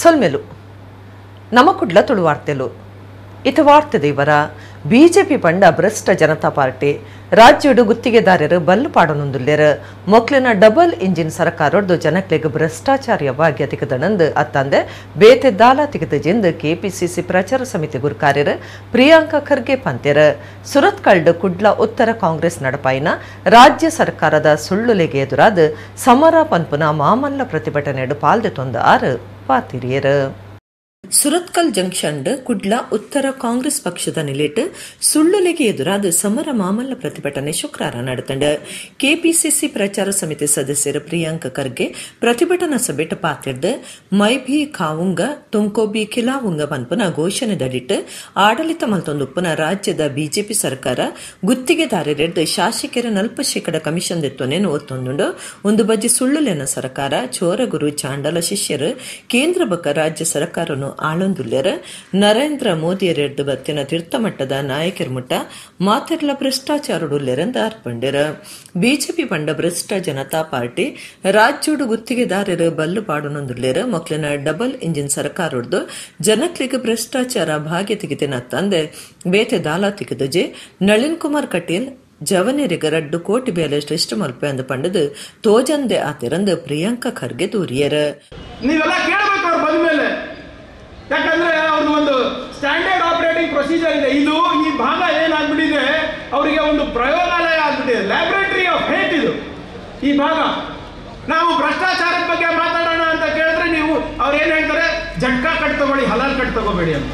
ಸೊಲ್ಮೆಲು ನಮಕುಡ್ಲ ತುಳುವಾರ್ತೆಲು ಇತ ವಾರ್ತೆ ದೇವರ ಬಿಜೆಪಿ ಪಂಡ ಭ್ರಷ್ಟ ಜನತಾ ಪಾರ್ಟಿ ರಾಜ್ಯಡು ಗುತ್ತಿಗೆದಾರರು ಬಲ್ಲು ಪಾಡೊಂದುಲ್ಲೆರ್ ಮೊಕ್ಲೆನ ಡಬಲ್ ಇಂಜಿನ್ ಸರ್ಕಾರೊಡ್ದು ಜನಕ್ಲೆಗ್ ಭ್ರಷ್ಟಾಚಾರ ಭಾಗ್ಯ ತಿಕ್ಕದಣಂದು ಅತ್ತಂದೆ ಬೇತೆ ದಾಲ ತಿಕ್ಕದಜೆಂದು ಕೆಪಿಸಿಸಿ ಪ್ರಚಾರ ಸಮಿತಿ ಗುರುಕಾರ್ಯರು ಪ್ರಿಯಾಂಕಾ ಖರ್ಗೆ ಪಂತೆರ್. ಸುರತ್ಕಲ್ಡ್ ಕುಡ್ಲ ಉತ್ತರ ಕಾಂಗ್ರೆಸ್ ನಡಪಾಯಿನ ರಾಜ್ಯ ಸರ್ಕಾರದ ಸುಳ್ಳುಲೆಗೆ ಎದುರಾದ ಸಮರ ಪನ್ಪುನ ಮಾಮಲ್ಲ ಪ್ರತಿಭಟನೆಡು ಪಾಲ್ದೆ ಆರು ಪಾತಿರಿಯರು. ಸುರತ್ಕಲ್ ಜಂಕ್ಷನ್ ಕುಡ್ಲ ಉತ್ತರ ಕಾಂಗ್ರೆಸ್ ಪಕ್ಷದ ನಿಲೆಟ್ ಸುಳ್ಳುಲೆಗೆ ಎದುರಾದ ಸಮರ ಮಾಮಲ್ಲ ಪ್ರತಿಭಟನೆ ಶುಕ್ರವಾರ ನಡೆತಂಡ. ಕೆಪಿಸಿಸಿ ಪ್ರಚಾರ ಸಮಿತಿ ಸದಸ್ಯರು ಪ್ರಿಯಾಂಕ ಖರ್ಗೆ ಪ್ರತಿಭಟನಾ ಸಭೆಟ್ ಪಾತಿರ್ದು ಮೈ ಭಿ ಖಾವುಂಗ ತುಮ್ಕೋ ಬಿ ಖಿಲಾವುಂಗ ಪನ್ಪುನ ಘೋಷಣೆದಡಿಟ್ಟು ಆಡಳಿತ ಮಲ್ತೊಂದುಪ್ಪುನ ರಾಜ್ಯದ ಬಿಜೆಪಿ ಸರ್ಕಾರ ಗುತ್ತಿಗೆದಾರರೆಡ್ದು ಶಾಸಕರ 40% ಕಮಿಷನ್ ದೆತ್ತೊನೇನು ಒತ್ತೊಂದುಂಡು. ಒಂದು ಬಜ್ಜಿ ಸುಳ್ಳುಲೆನ ಸರ್ಕಾರ ಚೋರಗುರು ಚಾಂಡಲ ಶಿಷ್ಯರು ಕೇಂದ್ರ ಬೊಕ್ಕ ರಾಜ್ಯ ಸರ್ಕಾರನು ಆಳೊಂದುಲ್ಲೆರ್. ನರೇಂದ್ರ ಮೋದಿಯರೆಡ್ದು ಬತ್ತಿನ ತೀರ್ಥಮಟ್ಟದ ನಾಯಕರ ಮುಟ್ಟ ಮಾತೆರ್ಲ ಭ್ರಷ್ಟಾಚಾರಡುಲ್ಲೆರೆಂದು ಅರ್ಪಂಡೆರ್. ಬಿಜೆಪಿ ಪಂಡ ಭ್ರಷ್ಟ ಜನತಾ ಪಾರ್ಟಿ ರಾಜ್ಯೋಡು ಗುತ್ತಿಗೆದಾರರು ಬಲ್ಲು ಪಾಡೊಂದುಲ್ಲೆರ್. ಮೊಕ್ಲೆನ ಡಬಲ್ ಇಂಜಿನ್ ಸರ್ಕಾರೊಡ್ದು ಜನಕ್ಲೆಗ್ ಭ್ರಷ್ಟಾಚಾರ ಭಾಗ್ಯ ತೆಗೆದಿನ ತಂದೆ ಬೇತೆ ದಾಲ ತೆಗೆದಜೆ ನಳಿನ್ ಕುಮಾರ್ ಕಟೀಲ್ ಜವನೆರಿಗ 2 ಕೋಟಿ ಬೇಲೆ ಶ್ರೇಷ್ಠ ಮಲ್ಪೆ ಅಂದು ಪಂಡದು ತೋಜಂದೆ ಆತಿರಂದು ಪ್ರಿಯಾಂಕಾ ಖರ್ಗೆ ದೂರಿಯರ್. ನೀವೆಲ್ಲ ಕೇಳಬೇಕು ಅವ್ರು ಬಂದ್ಮೇಲೆ, ಯಾಕಂದ್ರೆ ಅವ್ರದ್ದು ಒಂದು standard operating procedure ಇದೆ. ಇದು ಈ ಭಾಗ ಏನಾಗ್ಬಿಟ್ಟಿದೆ ಅವರಿಗೆ ಒಂದು ಪ್ರಯೋಗಾಲಯ ಆಗ್ಬಿಟ್ಟಿದೆ, laboratory of hate ಇದು ಈ ಭಾಗ. ನಾವು ಭ್ರಷ್ಟಾಚಾರದ ಬಗ್ಗೆ ಮಾತಾಡೋಣ ಅಂತ ಕೇಳಿದ್ರೆ ನೀವು ಅವ್ರು ಏನ್ ಹೇಳ್ತಾರೆ, ಜಟ್ಕಾ ಕಟ್ ತಗೊಳ್ಳಿ, ಹಲಾಲ್ ಕಟ್ ತಗೋಬೇಡಿ ಅಂತ.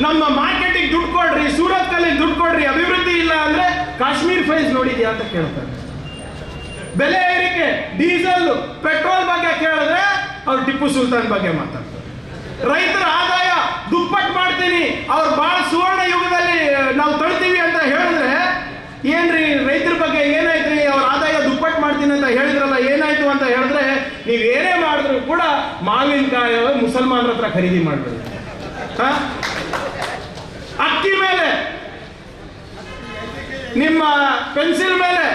ನಮ್ಮ ಮಾರ್ಕೆಟಿಗೆ ದುಡ್ಡು ಕೊಡ್ರಿ, ಸೂರತ್ಕಲ್ಲಿಗೆ ದುಡ್ಡು ಕೊಡ್ರಿ, ಅಭಿವೃದ್ಧಿ ಇಲ್ಲ ಅಂದ್ರೆ ಕಾಶ್ಮೀರ್ ಫೈಲ್ಸ್ ನೋಡಿದ್ಯಾ ಅಂತ ಕೇಳ್ತಾರೆ. ಬೆಲೆ ಏರಿಕೆ, ಡೀಸೆಲ್ ಪೆಟ್ರೋಲ್ ಬಗ್ಗೆ ಕೇಳಿದ್ರೆ ಅವ್ರು ಟಿಪ್ಪು ಸುಲ್ತಾನ್ ಬಗ್ಗೆ ಮಾತಾಡ್ತಾರೆ. ರೈತರ ಆದಾಯ ದುಪ್ಪಟ್ಟು ಮಾಡ್ತೀನಿ, ಅವ್ರು ಬಹಳ ಸುವರ್ಣ ಯುಗದಲ್ಲಿ ನಾವು ತಳ್ತೀವಿ ಅಂತ ಹೇಳಿದ್ರೆ ಏನ್ರಿ ರೈತರ ಬಗ್ಗೆ ಏನಾಯ್ತ್ರಿ, ಅವ್ರ ಆದಾಯ ದುಪ್ಪಟ್ಟು ಮಾಡ್ತೀನಿ ಅಂತ ಹೇಳಿದ್ರಲ್ಲ ಏನಾಯ್ತು ಅಂತ ಹೇಳಿದ್ರೆ, ನೀವು ಏನೇ ಮಾಡಿದ್ರು ಕೂಡ ಮಾವಿನಕಾಯಿ ಮುಸಲ್ಮಾನರ ಹತ್ರ ಖರೀದಿ ಮಾಡಬೇಡಿ. ಅಕ್ಕಿ ಮೇಲೆ, ನಿಮ್ಮ ಪೆನ್ಸಿಲ್ ಮೇಲೆ,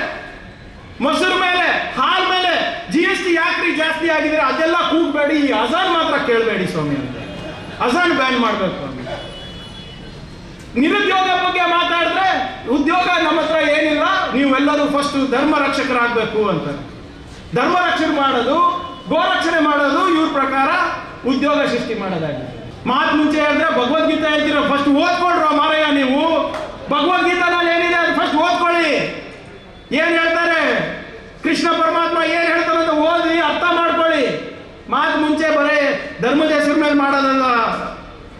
ಮೊಸರು ಮೇಲೆ, ಹಾಲ್ ಮೇಲೆ GST ಯಾಕ್ರಿ ಜಾಸ್ತಿ ಆಗಿದ್ರೆ ಅದೆಲ್ಲ ಕೂಗಬೇಡಿ, ಈ ಅಜಾನ್ ಮಾತ್ರ ಕೇಳಬೇಡಿ ಸ್ವಾಮಿ ಅಂತ. ಅಜಾನ್ ಬ್ಯಾನ್ ಮಾಡಬೇಕು. ನಿರುದ್ಯೋಗ ಬಗ್ಗೆ ಮಾತಾಡಿದ್ರೆ ಉದ್ಯೋಗ ನಮ್ಮ ಹತ್ರ ಏನಿಲ್ಲ, ನೀವೆಲ್ಲರೂ ಫಸ್ಟ್ ಧರ್ಮ ರಕ್ಷಕರಾಗಬೇಕು ಅಂತ. ಧರ್ಮ ರಕ್ಷಣೆ ಮಾಡೋದು, ಗೋರಕ್ಷಣೆ ಮಾಡೋದು ಇವ್ರ ಪ್ರಕಾರ ಉದ್ಯೋಗ ಸೃಷ್ಟಿ ಮಾಡೋದಾಗಿದೆ. ಮಾತು ಮುಂಚೆ ಹೇಳಿದ್ರೆ ಭಗವದ್ಗೀತೆ ಹೇಳ್ತೀರ, ಫಸ್ಟ್ ಓದ್ಕೊಳ್ರ ಮಾರಯ್ಯ ನೀವು, ಭಗವದ್ಗೀತೆನಲ್ಲಿ ಏನಿದೆ ಅದು ಫಸ್ಟ್ ಓದ್ಕೊಳ್ಳಿ. ಏನ್ ಹೇಳ್ತಾರೆ ಕೃಷ್ಣ ಪರಮಾತ್ಮ, ಏನ್ ಹೇಳ್ತಾರೆ ಅಂತ ಓದಿ ಅರ್ಥ ಮಾಡ್ಕೊಳ್ಳಿ. ಮಾತು ಮುಂಚೆ ಬರೇ ಧರ್ಮದ ಹೆಸರು ಮೇಲೆ ಮಾಡೋದಲ್ಲ.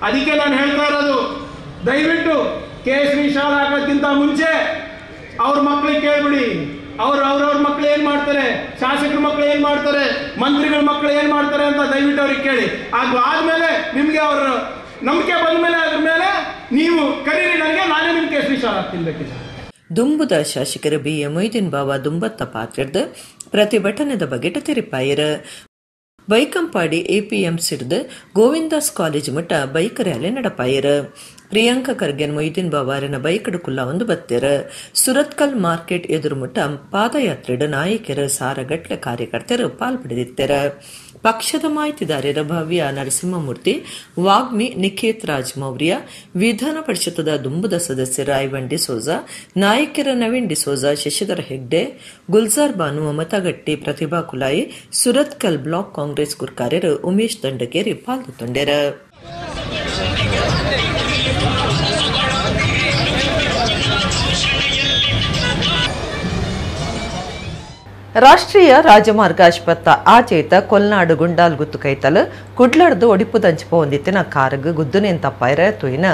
ಅದಕ್ಕೆ ನಾನು ಹೇಳ್ತಾ ಇರೋದು, ದಯವಿಟ್ಟು ಕೇಸರಿ ಶಾಲೆ ಹಾಕೋದ್ಕಿಂತ ಮುಂಚೆ ಅವ್ರ ಮಕ್ಳಿಗೆ ಕೇಳ್ಬಿಡಿ, ಅವ್ರ ಅವ್ರವ್ರ ಮಕ್ಳು ಏನ್ ಮಾಡ್ತಾರೆ, ಶಾಸಕರ ಮಕ್ಳು ಏನ್ ಮಾಡ್ತಾರೆ, ಮಂತ್ರಿಗಳ ಮಕ್ಳು ಏನ್ ಮಾಡ್ತಾರೆ ಅಂತ ದಯವಿಟ್ಟು ಅವ್ರಿಗೆ ಕೇಳಿ. ಆದ್ಮೇಲೆ ನಿಮ್ಗೆ ಅವ್ರ ನಂಬಿಕೆ ಬಂದ್ಮೇಲೆ ಅದ್ರ ಮೇಲೆ ನೀವು ಕರೀರಿ ನನಗೆ, ನಾನೇ ನಿಮ್ಗೆ ಕೇಸರಿ ಶಾಲೆ ಹಾಕ್ತೀನಿ. ದುಂಬುದ ಶಾಸಕರು ಬಿ ಎ ಮೊಯ್ದೀನ್ ಬಾವ ದುಂಬತ್ತ ಪಾತ್ರದ ಪ್ರತಿಭಟನೆದ ಬಗೆಟ ತೆರಿಪಾಯರ. ಬೈಕಂಪಾಡಿ ಎಪಿಎಂಸಿಡ್ದು ಗೋವಿಂದಾಸ್ ಕಾಲೇಜ್ ಮಟ್ಟ ಬೈಕ್ ರ್ಯಾಲಿ ನಡಪಾಯರ. ಪ್ರಿಯಾಂಕಾ ಖರ್ಗೆನ್ ಮೊಯ್ದೀನ್ ಬಾವಾರನ ಬೈಕಡು ಕುಲ್ಲ ಒಂದು ಬತ್ತೆರ. ಸುರತ್ಕಲ್ ಮಾರ್ಕೆಟ್ ಎದುರು ಮುಟ್ಟ ಪಾದಯಾತ್ರೆಡು ನಾಯಕರ ಸಾರಗಟ್ಲೆ ಕಾರ್ಯಕರ್ತರು ಪಾಲ್ಪಡೆದಿತ್ತೆರ. ಪಕ್ಷದ ಮಾಹಿತಿದಾರರ ಭವ್ಯ ನರಸಿಂಹಮೂರ್ತಿ, ವಾಗ್ಮಿ ನಿಖೇತ್ ರಾಜ್ ಮೌರ್ಯ, ವಿಧಾನ ಪರಿಷತ್ತದ ದುಂಬುದ ಸದಸ್ಯರ ಐವನ್ ಡಿಸೋಜಾ, ನಾಯಕರ ನವೀನ್ ಡಿಸೋಜಾ, ಶಶಿಧರ ಹೆಗ್ಡೆ, ಗುಲ್ಜಾರ್ ಬಾನು, ಮಮತಾ ಗಟ್ಟಿ, ಪ್ರತಿಭಾ ಕುಲಾಯಿ, ಸುರತ್ಕಲ್ ಬ್ಲಾಕ್ ಕಾಂಗ್ರೆಸ್ ಗುರ್ಕಾರ್ಯರು ಉಮೇಶ್ ದಂಡಗೇರಿ ಪಾಲ್ಗೊಂಡರು. ರಾಷ್ಟ್ರೀಯ ರಾಜಮಾರ್ಗ ಆಸ್ಪತ್ತ ಆಚೇತ ಕೊಲ್ನಾಡು ಗುಂಡಾಲ್ ಗುತ್ತು ಕೈತಲ್ ಕುಡ್ಲಡ್ದು ಒಡಿಪುದಂಚಿಪ ಹೊಂದಿತ್ತಿನ ಕಾರಗ್ ಗುದ್ದುನೇನ್ ತಪ್ಪಾಯ್ರ ತುಯಿನ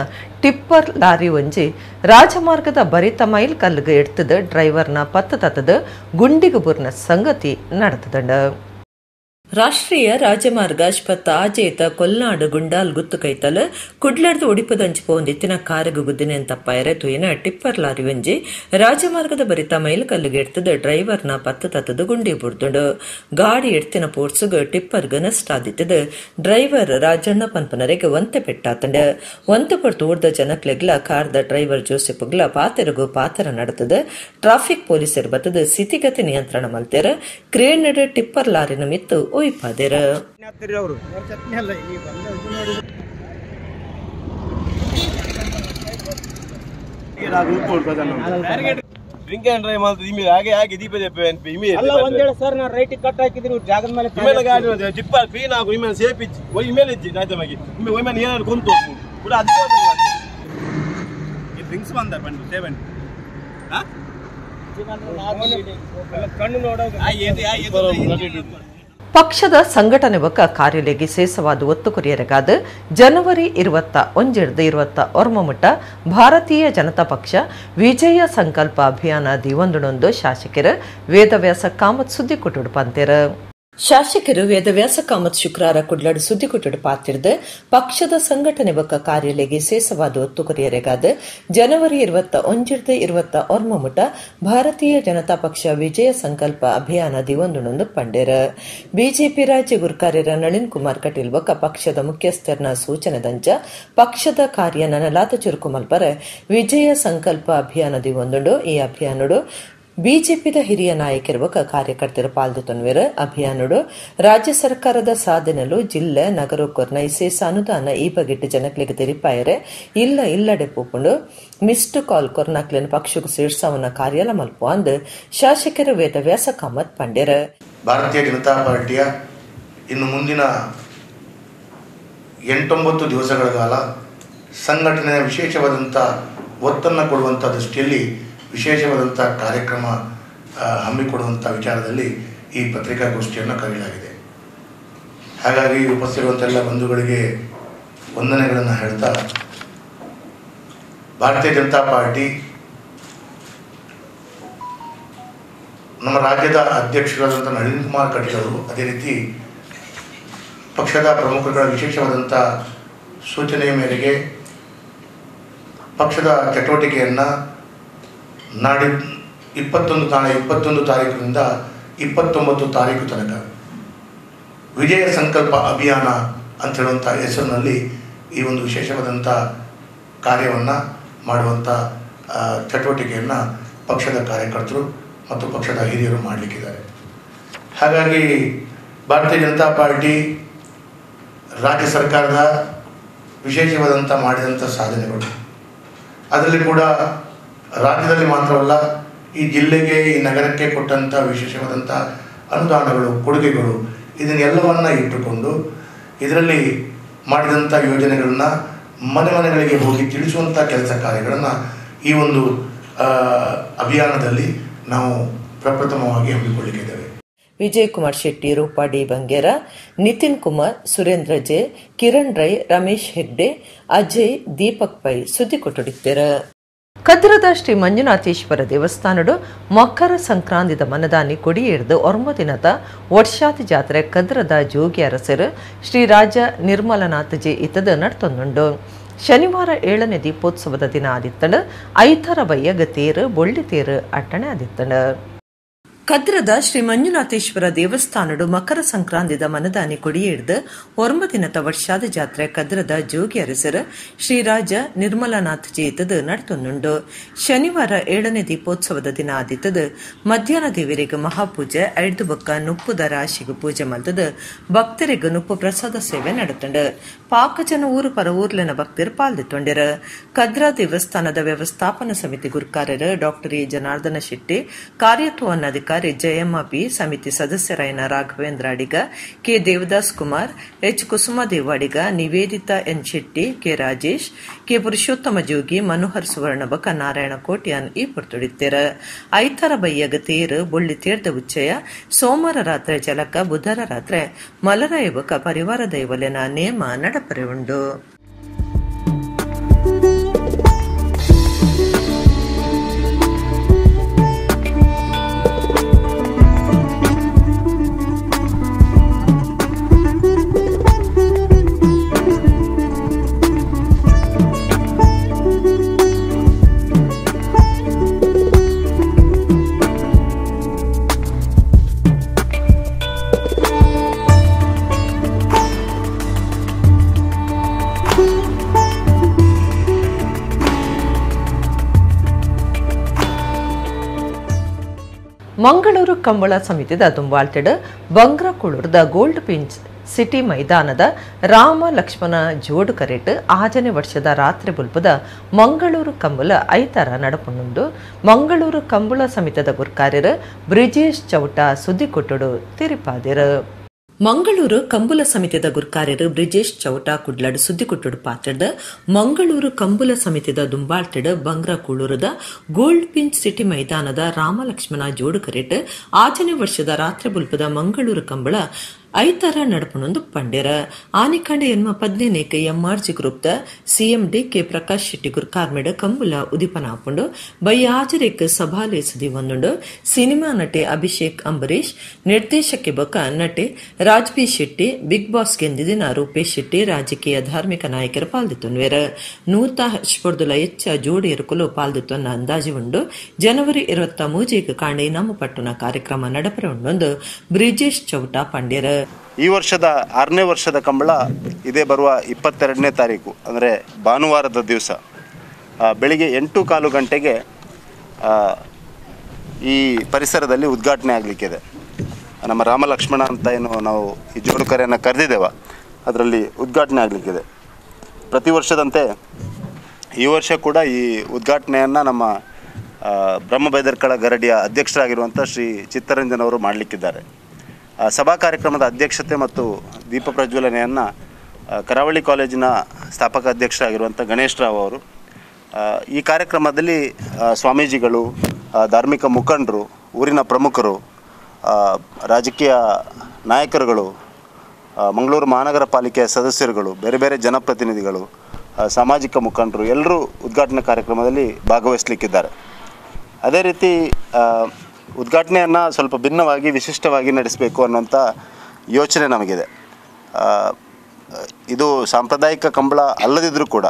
ಟಿಪ್ಪರ್ ಲಾರಿ ಒಂಜಿ ರಾಜಮಾರ್ಗದ ಬರಿತ ಮೈಲ್ ಕಲ್ಗ್ ಎಡ್ತದ ಡ್ರೈವರ್ನ ಪತ್ತ ತತ್ತದ ಗುಂಡಿಗು ಬುರ್ನ ಸಂಗತಿ ನಡೆತದಂಡ. ರಾಷ್ಟ್ರೀಯ ರಾಜಮಾರ್ಗ ಆಸ್ಪತ್ತ ಆಚೇತ ಕೊಲ್ನಾಡು ಗುಂಡಾಲ್ ಗುತ್ತು ಕೈತಲ್ ಕುಡ್ಲಡ್ದು ಒಡಿಪುದಂಚಿಪ ಹೊಂದಿತ್ತಿನ ಕಾರಗ್ ಗುದ್ದಿನೇನ್ ತಪ್ಪಾಯರೆ ತುಯಿನ ಟಿಪ್ಪರ್ ಲಾರಿ ಒಂಜಿ ರಾಜಮಾರ್ಗದ ಬರಿತ ಮೈಲ್ ಕಲ್ಲಿಗೆ ಎಡ್ತದ ಡ್ರೈವರ್ನ ಪತ್ತ ತತ್ತದ ಗುಂಡಿ ಬುರ್ದುಂಡು. ಗಾಡಿ ಎಡ್ತಿನ ಪೋರ್ಸುಗ್ ಟಿಪ್ಪರ್ಗ್ ನಷ್ಟ ಆದಿತ್ತದ ಡ್ರೈವರ್ ರಾಜಣ್ಣ ಪನ್ಪನರೆಗ್ ಒಂತೆ ಪೆಟ್ಟಾತಂಡ. ಒಂತೆ ಪೊರ್ತು ಊರ್ದ ಜನಕ್ಲೆಗ್ಲ ಕಾರ್ದ ಡ್ರೈವರ್ ಜೋಸೆಪ್ಗ್ಲ ಪಾತೆರಗು ಪಾತರ ನಡೆತದ. ಟ್ರಾಫಿಕ್ ಪೊಲೀಸರು ಬತ್ತದ ಸ್ಥಿತಿಗತಿ ನಿಯಂತ್ರಣ ಮಲ್ತೇರ. ಕ್ರೇನ್ ಟಿಪ್ಪರ್ ಲಾರಿನ ಮಿತ್ತು ಒಯ್ಪಾದೆರು. ಡ್ರಿಂಕ್ ಅಂಡ್ ಡ್ರೈವ್ ಮಾಡ್ತದೆ ಇಮೇಲೆ ಹಾಗೆ ಹಾಗೆ ದೀಪ ಇಮೇಲೆ ಅಲ್ಲ ಒಂದೇಳು ಸರ್ ನಾನು ರೈಟ್ ಕಟ್ ಹಾಕಿದ್ರು ಜಾಗದ ಮೇಲೆ ಇಮೇಲೆ ಗಾಡಿ ಜಿಪ್ಪ ಕ್ಲೀನ್ ಆಗು ಇಮೇಲೆ ಸೇಫ್ ಇಜ್ಜಿ ಒಯ್ ಇಮೇಲೆ ಇಜ್ಜಿ ಆಯ್ತಾ ಬಗ್ಗೆ ಇಮ್ಮೆ ಒಯ್ಮೇಲೆ ಏನಾದ್ರು ಕೊಂತು ಕೂಡ ಅದಕ್ಕೆ ಈ ಡ್ರಿಂಕ್ಸ್ ಬಂದ ಬಂದು ಸೇವೆನ್ ಕಣ್ಣು ನೋಡೋದು ಪಕ್ಷದ ಸಂಘಟನೆ ಬೊಕ್ಕ ಕಾರ್ಯಲೆಗೆ ಸೇಸವಾದ ಒತ್ತು ಕೊರಿಯರಗಾದ ಜನವರಿ 21 29 ಮುಟ್ಟ ಭಾರತೀಯ ಜನತಾ ಪಕ್ಷ ವಿಜಯ ಸಂಕಲ್ಪ ಅಭಿಯಾನ ದಿವಂದುಣೊಂದು ಶಾಸಕರು ವೇದವ್ಯಾಸ ಕಾಮತ್ ಸುದ್ದಿ ಕೊಟ್ಟುಡು ಪಂತೇರು. ಶಾಸಕರು ವೇದವ್ಯಾಸ ಕಾಮತ್ ಶುಕ್ರವಾರ ಕುಡ್ಲಾಡು ಸುದ್ದಿ ಕೊಟ್ಟುಡು ಪಾತಿರ್ದು ಪಕ್ಷದ ಸಂಘಟನೆ ಬೊಕ್ಕ ಕಾರ್ಯಲೆಗೆ ಸೇಸವಾದ ಒತ್ತು ಕೊರಿಯರೆಗಾದ ಜನವರಿ 21 29 ಮುಟ್ಟ ಭಾರತೀಯ ಜನತಾ ಪಕ್ಷ ವಿಜಯ ಸಂಕಲ್ಪ ಅಭಿಯಾನ ದಿವಂದುಣೊಂದು ಪಂಡೇರ. ಬಿಜೆಪಿ ರಾಜ್ಯ ಗುರ್ಕಾರ್ಯರ ನಳಿನ್ ಕುಮಾರ್ ಕಟೀಲ್ ಬೊಕ್ಕ ಪಕ್ಷದ ಮುಖ್ಯಸ್ಥರನ ಸೂಚನೆದಂಚ ಪಕ್ಷದ ಕಾರ್ಯ ನನಲಾತ ಚುರುಕು ಮಲ್ಪರ ವಿಜಯ ಸಂಕಲ್ಪ ಅಭಿಯಾನ ದಿವಂದುಂಡು. ಈ ಅಭಿಯಾನಡು ಬಿಜೆಪಿದ ಹಿರಿಯ ನಾಯಕರು ಕಾರ್ಯಕರ್ತರ ಪಾಲ್ದು ಅಭಿಯಾನಡು ರಾಜ್ಯ ಸರ್ಕಾರದ ಸಾಧನೆಲು ಜಿಲ್ಲೆ ನಗರ ಕೊರ್ನ ಇಸೇಸ ಅನುದಾನ ಈ ಬಗೆಟ್ ಜನಕ್ಲಿಗೆ ತೆರಿಪಾಯರೆ ಇಲ್ಲ ಇಲ್ಲಡೆ ಪೂಪುಂಡು ಮಿಸ್ಡ್ ಕಾಲ್ ಕೊರ್ನಾಕ್ಲಿನ ಪಕ್ಷಕ್ಕೂ ಸೇರ್ಸಾವನ್ನ ಕಾರ್ಯಾಲ ಮಲ್ಪ ಅಂದ್ ಶಾಸಕರು ವೇದವ್ಯಾಸ ಕಾಮತ್ ಪಂಡ್ಯರ. ಭಾರತೀಯ ಜನತಾ ಪಾರ್ಟಿಯ ಇನ್ನು ಮುಂದಿನ 8-9 ದಿವಸಗಳ ಕಾಲ ಸಂಘಟನೆಯ ವಿಶೇಷವಾದಂಥ ಒತ್ತನ್ನು ಕೊಡುವಂಥ ದೃಷ್ಟಿಯಲ್ಲಿ ವಿಶೇಷವಾದಂಥ ಕಾರ್ಯಕ್ರಮ ಹಮ್ಮಿಕೊಡುವಂಥ ವಿಚಾರದಲ್ಲಿ ಈ ಪತ್ರಿಕಾಗೋಷ್ಠಿಯನ್ನು ಕರೆಯಲಾಗಿದೆ. ಹಾಗಾಗಿ ಉಪಸ್ಥಿತಿರುವಂಥ ಎಲ್ಲ ಬಂಧುಗಳಿಗೆ ವಂದನೆಗಳನ್ನು ಹೇಳ್ತಾ, ಭಾರತೀಯ ಜನತಾ ಪಾರ್ಟಿ ನಮ್ಮ ರಾಜ್ಯದ ಅಧ್ಯಕ್ಷರಾದಂಥ ನಳಿನ್ ಕುಮಾರ್ ಕಟೀಲ್ ಅವರು, ಅದೇ ರೀತಿ ಪಕ್ಷದ ಪ್ರಮುಖರುಗಳ ವಿಶೇಷವಾದಂಥ ಸೂಚನೆಯ ಮೇರೆಗೆ ಪಕ್ಷದ ಚಟುವಟಿಕೆಯನ್ನು ನಾಡಿ 21 ತಾರೀಕಿನಿಂದ 29 ತಾರೀಕು ತನಕ ವಿಜಯ ಸಂಕಲ್ಪ ಅಭಿಯಾನ ಅಂತ ಹೇಳುವಂಥ ಹೆಸರಿನಲ್ಲಿ ಈ ಒಂದು ವಿಶೇಷವಾದಂಥ ಕಾರ್ಯವನ್ನು ಮಾಡುವಂಥ ಚಟುವಟಿಕೆಯನ್ನು ಪಕ್ಷದ ಕಾರ್ಯಕರ್ತರು ಮತ್ತು ಪಕ್ಷದ ಹಿರಿಯರು ಮಾಡಲಿಕ್ಕಿದ್ದಾರೆ. ಹಾಗಾಗಿ ಭಾರತೀಯ ಜನತಾ ಪಾರ್ಟಿ ರಾಜ್ಯ ಸರ್ಕಾರದ ವಿಶೇಷವಾದಂಥ ಮಾಡಿದಂಥ ಸಾಧನೆಗಳು, ಅದರಲ್ಲಿ ಕೂಡ ರಾಜ್ಯದಲ್ಲಿ ಮಾತ್ರವಲ್ಲ ಈ ಜಿಲ್ಲೆಗೆ ಈ ನಗರಕ್ಕೆ ಕೊಟ್ಟಂಥ ವಿಶೇಷವಾದಂಥ ಅನುದಾನಗಳು, ಕೊಡುಗೆಗಳು, ಇದನ್ನೆಲ್ಲವನ್ನು ಇಟ್ಟುಕೊಂಡು ಇದರಲ್ಲಿ ಮಾಡಿದಂಥ ಯೋಜನೆಗಳನ್ನು ಮನೆ ಮನೆಗಳಿಗೆ ಹೋಗಿ ತಿಳಿಸುವಂಥ ಕೆಲಸ ಕಾರ್ಯಗಳನ್ನು ಈ ಒಂದು ಅಭಿಯಾನದಲ್ಲಿ ನಾವು ಪ್ರಪ್ರಥಮವಾಗಿ ಹಮ್ಮಿಕೊಳ್ಳಿಕ್ಕಿದ್ದೇವೆ. Vijay Kumar Shetty, Roopa D Bangera, Nitin Kumar, Surendra J, Kiran Rai, Ramesh Hegde, Ajay, Deepak Pai ಸುದ್ದಿ ಕೊಟ್ಟುಡಿದ್ದಾರೆ. ಕದ್ರದ ಶ್ರೀ ಮಂಜುನಾಥೇಶ್ವರ ದೇವಸ್ಥಾನಡು ಮಕರ ಸಂಕ್ರಾಂತಿದ ಮನದಾನಿ ಕೊಡಿಯೇರ್ದು ಒರ್ಮ ದಿನದ ವರ್ಷಾತಿ ಜಾತ್ರೆ ಕದ್ರದ ಜೋಗಿ ಅರಸರು ಶ್ರೀ ರಾಜ ನಿರ್ಮಲನಾಥಜಿ ಇತದ ನಡ್ತೊಂದುಂಡು. ಶನಿವಾರ 7ನೇ ದೀಪೋತ್ಸವದ ದಿನ ಆದಿತ್ತಂಡು ಐತರ ಬಯ್ಯಗ ತೇರು ಬೊಳ್ಳಿ ತೇರು ಅಟ್ಟಣೆ ಆದಿತ್ತಂಡು. ಕದ್ರದ ಶ್ರೀ ಮಂಜುನಾಥೇಶ್ವರ ದೇವಸ್ಥಾನಡು ಮಕರ ಸಂಕ್ರಾಂತಿದ ಮನದಾನಿ ಕೊಡಿಯೇರ್ದು ಒರ್ಮ ದಿನದ ವರ್ಷಾದ ಜಾತ್ರೆ ಕದ್ರದ ಜೋಗಿ ಅರಸರು ಶ್ರೀರಾಜ ನಿರ್ಮಲನಾಥ್ ಜೇತದ ನಡ್ತೊಂದುಂಡು. ಶನಿವಾರ 7ನೇ ದೀಪೋತ್ಸವದ ದಿನ ಆದಿತ್ತದ ಮಧ್ಯಾಹ್ನ ದೇವರಿಗೆ ಮಹಾಪೂಜೆ, ಐದು ಬೊಕ್ಕ ನುಪ್ಪುದ ರಾಶಿಗೆ ಪೂಜೆ ಮಲ್ತದ ಭಕ್ತರಿಗೆ ನುಪ್ಪು ಪ್ರಸಾದ ಸೇವೆ ನಡತಂಡು. ಪಾಕಜನ ಊರು ಪರ ಊರ್ಲಿನ ಭಕ್ತರು ಪಾಲ್ದಿತ್ತೊಂಡಿರು. ಕದ್ರ ದೇವಸ್ಥಾನದ ವ್ಯವಸ್ಥಾಪನಾ ಸಮಿತಿ ಗುರುಕಾರ್ಯರು ಡಾಕ್ಟರ್ ಎ ಜನಾರ್ದನ ಶೆಟ್ಟಿ, ಕಾರ್ಯತ್ವವನ್ನಾಧಿಕಾರಿ ಜಯಮ್ಮ ಪಿ, ಸಮಿತಿ ಸದಸ್ಯರಾಯನ Raghavendra Adiga, K Devadas Kumar, H Kusuma Devadiga, Nivedita N Shetty, K Rajesh, K Purushottama Jogi, Manohar Suvarna ಬಕ ನಾರಾಯಣ ಕೋಟ್ಯಾನ್ ಈ ಪೊರ್ತುಡಿತ್ತೆರ. ಐತರ ಬಯ್ಯಗ ತೇರು ಬೊಳ್ಳಿ ತೇರ್ದ ಉಚ್ಚಯ ಸೋಮವಾರ ರಾತ್ರಿ ಜಲಕ, ಬುಧವಾರ ರಾತ್ರಿ ಮಲರಾಯ ಬಕ ಪರಿವಾರ ದೈವಲೆನ ನೇಮ ನಡಪರೆ ಉಂಡು. Mangaluru Kambala ಸಮಿತಿದ ದುಂಬಾಳ್ತೆಡ್ ಬಂಗ್ರಕೂಳೂರ್ದ gold pinch city ಮೈದಾನದ ರಾಮ ಲಕ್ಷ್ಮಣ ಜೋಡು ಕರೆಟ್ 6ನೇ ವರ್ಷದ ರಾತ್ರಿ ಬುಲ್ಪದ ಮಂಗಳೂರು ಕಂಬಳ ಐತಾರ ನಡಪುಂಡು. ಮಂಗಳೂರು ಕಂಬಳ ಸಮಿತಿದ ಗುರ್ಕಾರ್ಯರು ಬ್ರಿಜೇಶ್ ಚೌಟ ಸುದ್ದಿ ಕೊಟ್ಟುಡು ತಿರಿಪಾದಿರು. ಮಂಗಳೂರು ಕಂಬುಲ ಸಮಿತಿದ ಗುರ್ಕಾರ್ಯರು ಬ್ರಿಜೇಶ್ ಚೌಟ ಕುಡ್ಲಡ್ ಸುದ್ದಿಕೊಟ್ಟುಡು ಪಾತ್ರದ ಮಂಗಳೂರು ಕಂಬುಲ ಸಮಿತಿದ ದುಂಬಾಳ್ತೆಡ್ ಬಂಗ್ರಕೂಳೂರದ gold pinch city ಮೈದಾನದ ರಾಮಲಕ್ಷ್ಮಣ ಜೋಡು ಕರೆಟ್ 6ನೇ ವರ್ಷದ ರಾತ್ರಿ ಬುಲ್ಪದ ಮಂಗಳೂರು ಕಂಬಳ ಐತಾರ ನಡಪುನೊಂದು ಪಂಡೆರ. ಆನಿಕಾಂಡ ಎನ್ಮ 15 ಎಂಆರ್ಜಿ ಗ್ರೂಪ್ದ ಸಿಎಂಡಿ ಕೆ ಪ್ರಕಾಶ್ ಶೆಟ್ಟಿ ಗುರ್ಕಾರ್ಮೆಡ್ ಕಂಬುಲ ಉದಿಪನ ಆಪುಂಡು. ಬೈಯಾಜರೇಕ್ ಸಭಾಲೆ ಸುದಿ ಒಂದುಂಡು. ಸಿನಿಮಾ ನಟೆ ಅಭಿಷೇಕ್ ಅಂಬರೀಶ್, ನಿರ್ದೇಶಕೆ ಬೊಕ್ಕ ನಟೆ ರಾಜ್ಬಿ ಶೆಟ್ಟಿ, ಬಿಗ್ ಬಾಸ್ ಗೆಂದಿದಿನ ರೂಪೇಶ್ ಶೆಟ್ಟಿ, ರಾಜಕೀಯ ಧಾರ್ಮಿಕ ನಾಯಕರು ಪಾಲ್ದಿತ್ತೊನ್ವೇರ. ನೂತ ಹಚ್ಪೊರ್ದುಲ ಎಚ್ಚ ಜೋಡಿ ಎರುಕುಲು ಪಾಲ್ದಿತ್ತೊನ್ನ ಅಂದಾಜು ಉಂಡು. ಜನವರಿ 23 ಕಾಂಡೆ ಇನಾಮು ಪಟ್ಟುನ ಕಾರ್ಯಕ್ರಮ ನಡಪರೆ ಉಂಡೊಂದು ಬ್ರಿಜೇಶ್ ಚೌಟ ಪಂಡ್ಯರ. ಈ ವರ್ಷದ 6ನೇ ವರ್ಷದ ಕಂಬಳ ಇದೇ ಬರುವ 22ನೇ ತಾರೀಕು ಅಂದರೆ ಭಾನುವಾರದ ದಿವಸ ಬೆಳಿಗ್ಗೆ 8:15 ಗಂಟೆಗೆ ಈ ಪರಿಸರದಲ್ಲಿ ಉದ್ಘಾಟನೆ ಆಗಲಿಕ್ಕಿದೆ. ನಮ್ಮ ರಾಮ ಲಕ್ಷ್ಮಣ ಅಂತ ಏನು ನಾವು ಈ ಜೋಡುಕರೆಯನ್ನು ಕರೆದಿದ್ದೇವೆ, ಅದರಲ್ಲಿ ಉದ್ಘಾಟನೆ ಆಗಲಿಕ್ಕಿದೆ. ಪ್ರತಿ ವರ್ಷದಂತೆ ಈ ವರ್ಷ ಕೂಡ ಈ ಉದ್ಘಾಟನೆಯನ್ನು ನಮ್ಮ ಬ್ರಹ್ಮ ಬೈದರ್ಕಳ ಗರಡಿಯ ಅಧ್ಯಕ್ಷರಾಗಿರುವಂಥ ಶ್ರೀ ಚಿತ್ತರಂಜನ್ ಅವರು ಮಾಡಲಿಕ್ಕಿದ್ದಾರೆ. ಸಭಾ ಕಾರ್ಯಕ್ರಮದ ಅಧ್ಯಕ್ಷತೆ ಮತ್ತು ದೀಪ ಪ್ರಜ್ವಲನೆಯನ್ನು ಕರಾವಳಿ ಕಾಲೇಜಿನ ಸ್ಥಾಪಕ ಅಧ್ಯಕ್ಷರಾಗಿರುವಂಥ ಗಣೇಶ್ ರಾವ್ ಅವರು. ಈ ಕಾರ್ಯಕ್ರಮದಲ್ಲಿ ಸ್ವಾಮೀಜಿಗಳು, ಧಾರ್ಮಿಕ ಮುಖಂಡರು, ಊರಿನ ಪ್ರಮುಖರು, ರಾಜಕೀಯ ನಾಯಕರುಗಳು, ಮಂಗಳೂರು ಮಹಾನಗರ ಪಾಲಿಕೆಯ ಸದಸ್ಯರುಗಳು, ಬೇರೆ ಬೇರೆ ಜನಪ್ರತಿನಿಧಿಗಳು, ಸಾಮಾಜಿಕ ಮುಖಂಡರು ಎಲ್ಲರೂ ಉದ್ಘಾಟನಾ ಕಾರ್ಯಕ್ರಮದಲ್ಲಿ ಭಾಗವಹಿಸಲಿಕ್ಕಿದ್ದಾರೆ. ಅದೇ ರೀತಿ ಉದ್ಘಾಟನೆಯನ್ನು ಸ್ವಲ್ಪ ಭಿನ್ನವಾಗಿ ವಿಶಿಷ್ಟವಾಗಿ ನಡೆಸಬೇಕು ಅನ್ನುವಂಥ ಯೋಚನೆ ನಮಗಿದೆ. ಇದು ಸಾಂಪ್ರದಾಯಿಕ ಕಂಬಳ ಅಲ್ಲದಿದ್ದರೂ ಕೂಡ,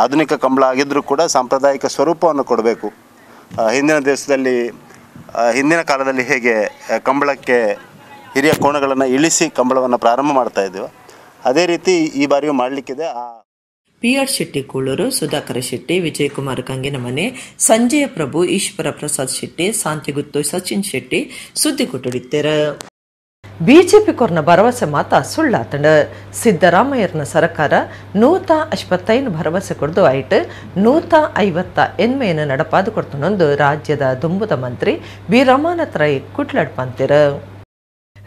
ಆಧುನಿಕ ಕಂಬಳ ಆಗಿದ್ದರೂ ಕೂಡ ಸಾಂಪ್ರದಾಯಿಕ ಸ್ವರೂಪವನ್ನು ಕೊಡಬೇಕು. ಹಿಂದಿನ ದೇಶದಲ್ಲಿ ಹಿಂದಿನ ಕಾಲದಲ್ಲಿ ಹೇಗೆ ಕಂಬಳಕ್ಕೆ ಹಿರಿಯ ಕೋಣಗಳನ್ನು ಇಳಿಸಿ ಕಂಬಳವನ್ನು ಪ್ರಾರಂಭ ಮಾಡ್ತಾ ಇದ್ದೀವಿ, ಅದೇ ರೀತಿ ಈ ಬಾರಿಯೂ ಮಾಡಲಿಕ್ಕಿದೆ. ಪಿಆರ್ ಶೆಟ್ಟಿ ಕೂಳೂರು, ಸುಧಾಕರ ಶೆಟ್ಟಿ, ವಿಜಯಕುಮಾರ್ ಕಂಗಿನಮನೆ, ಸಂಜಯ ಪ್ರಭು, ಈಶ್ವರ ಪ್ರಸಾದ್ ಶೆಟ್ಟಿ, ಶಾಂತಿಗುತ್ತು ಸಚಿನ್ ಶೆಟ್ಟಿ ಸುದ್ದಿ ಕೊಟ್ಟುಡಿತ್ತರ. ಬಿಜೆಪಿ ಕೊರ್ನ ಭರವಸೆ ಮಾತ ಸುಳ್ಳಾತಂಡ. ಸಿದ್ದರಾಮಯ್ಯನ ಸರ್ಕಾರ 155 ಭರವಸೆ ಕೊಡ್ದು ಆಯ್ತು 158 ನಡಪಾದು ಕೊಡ್ತನೊಂದು ರಾಜ್ಯದ ದುಂಬುದ ಮಂತ್ರಿ ಬಿ ರಮಾನಾಥ ರೈ ಕುಟ್ಲಾಡ್ ಪಂತಿರ.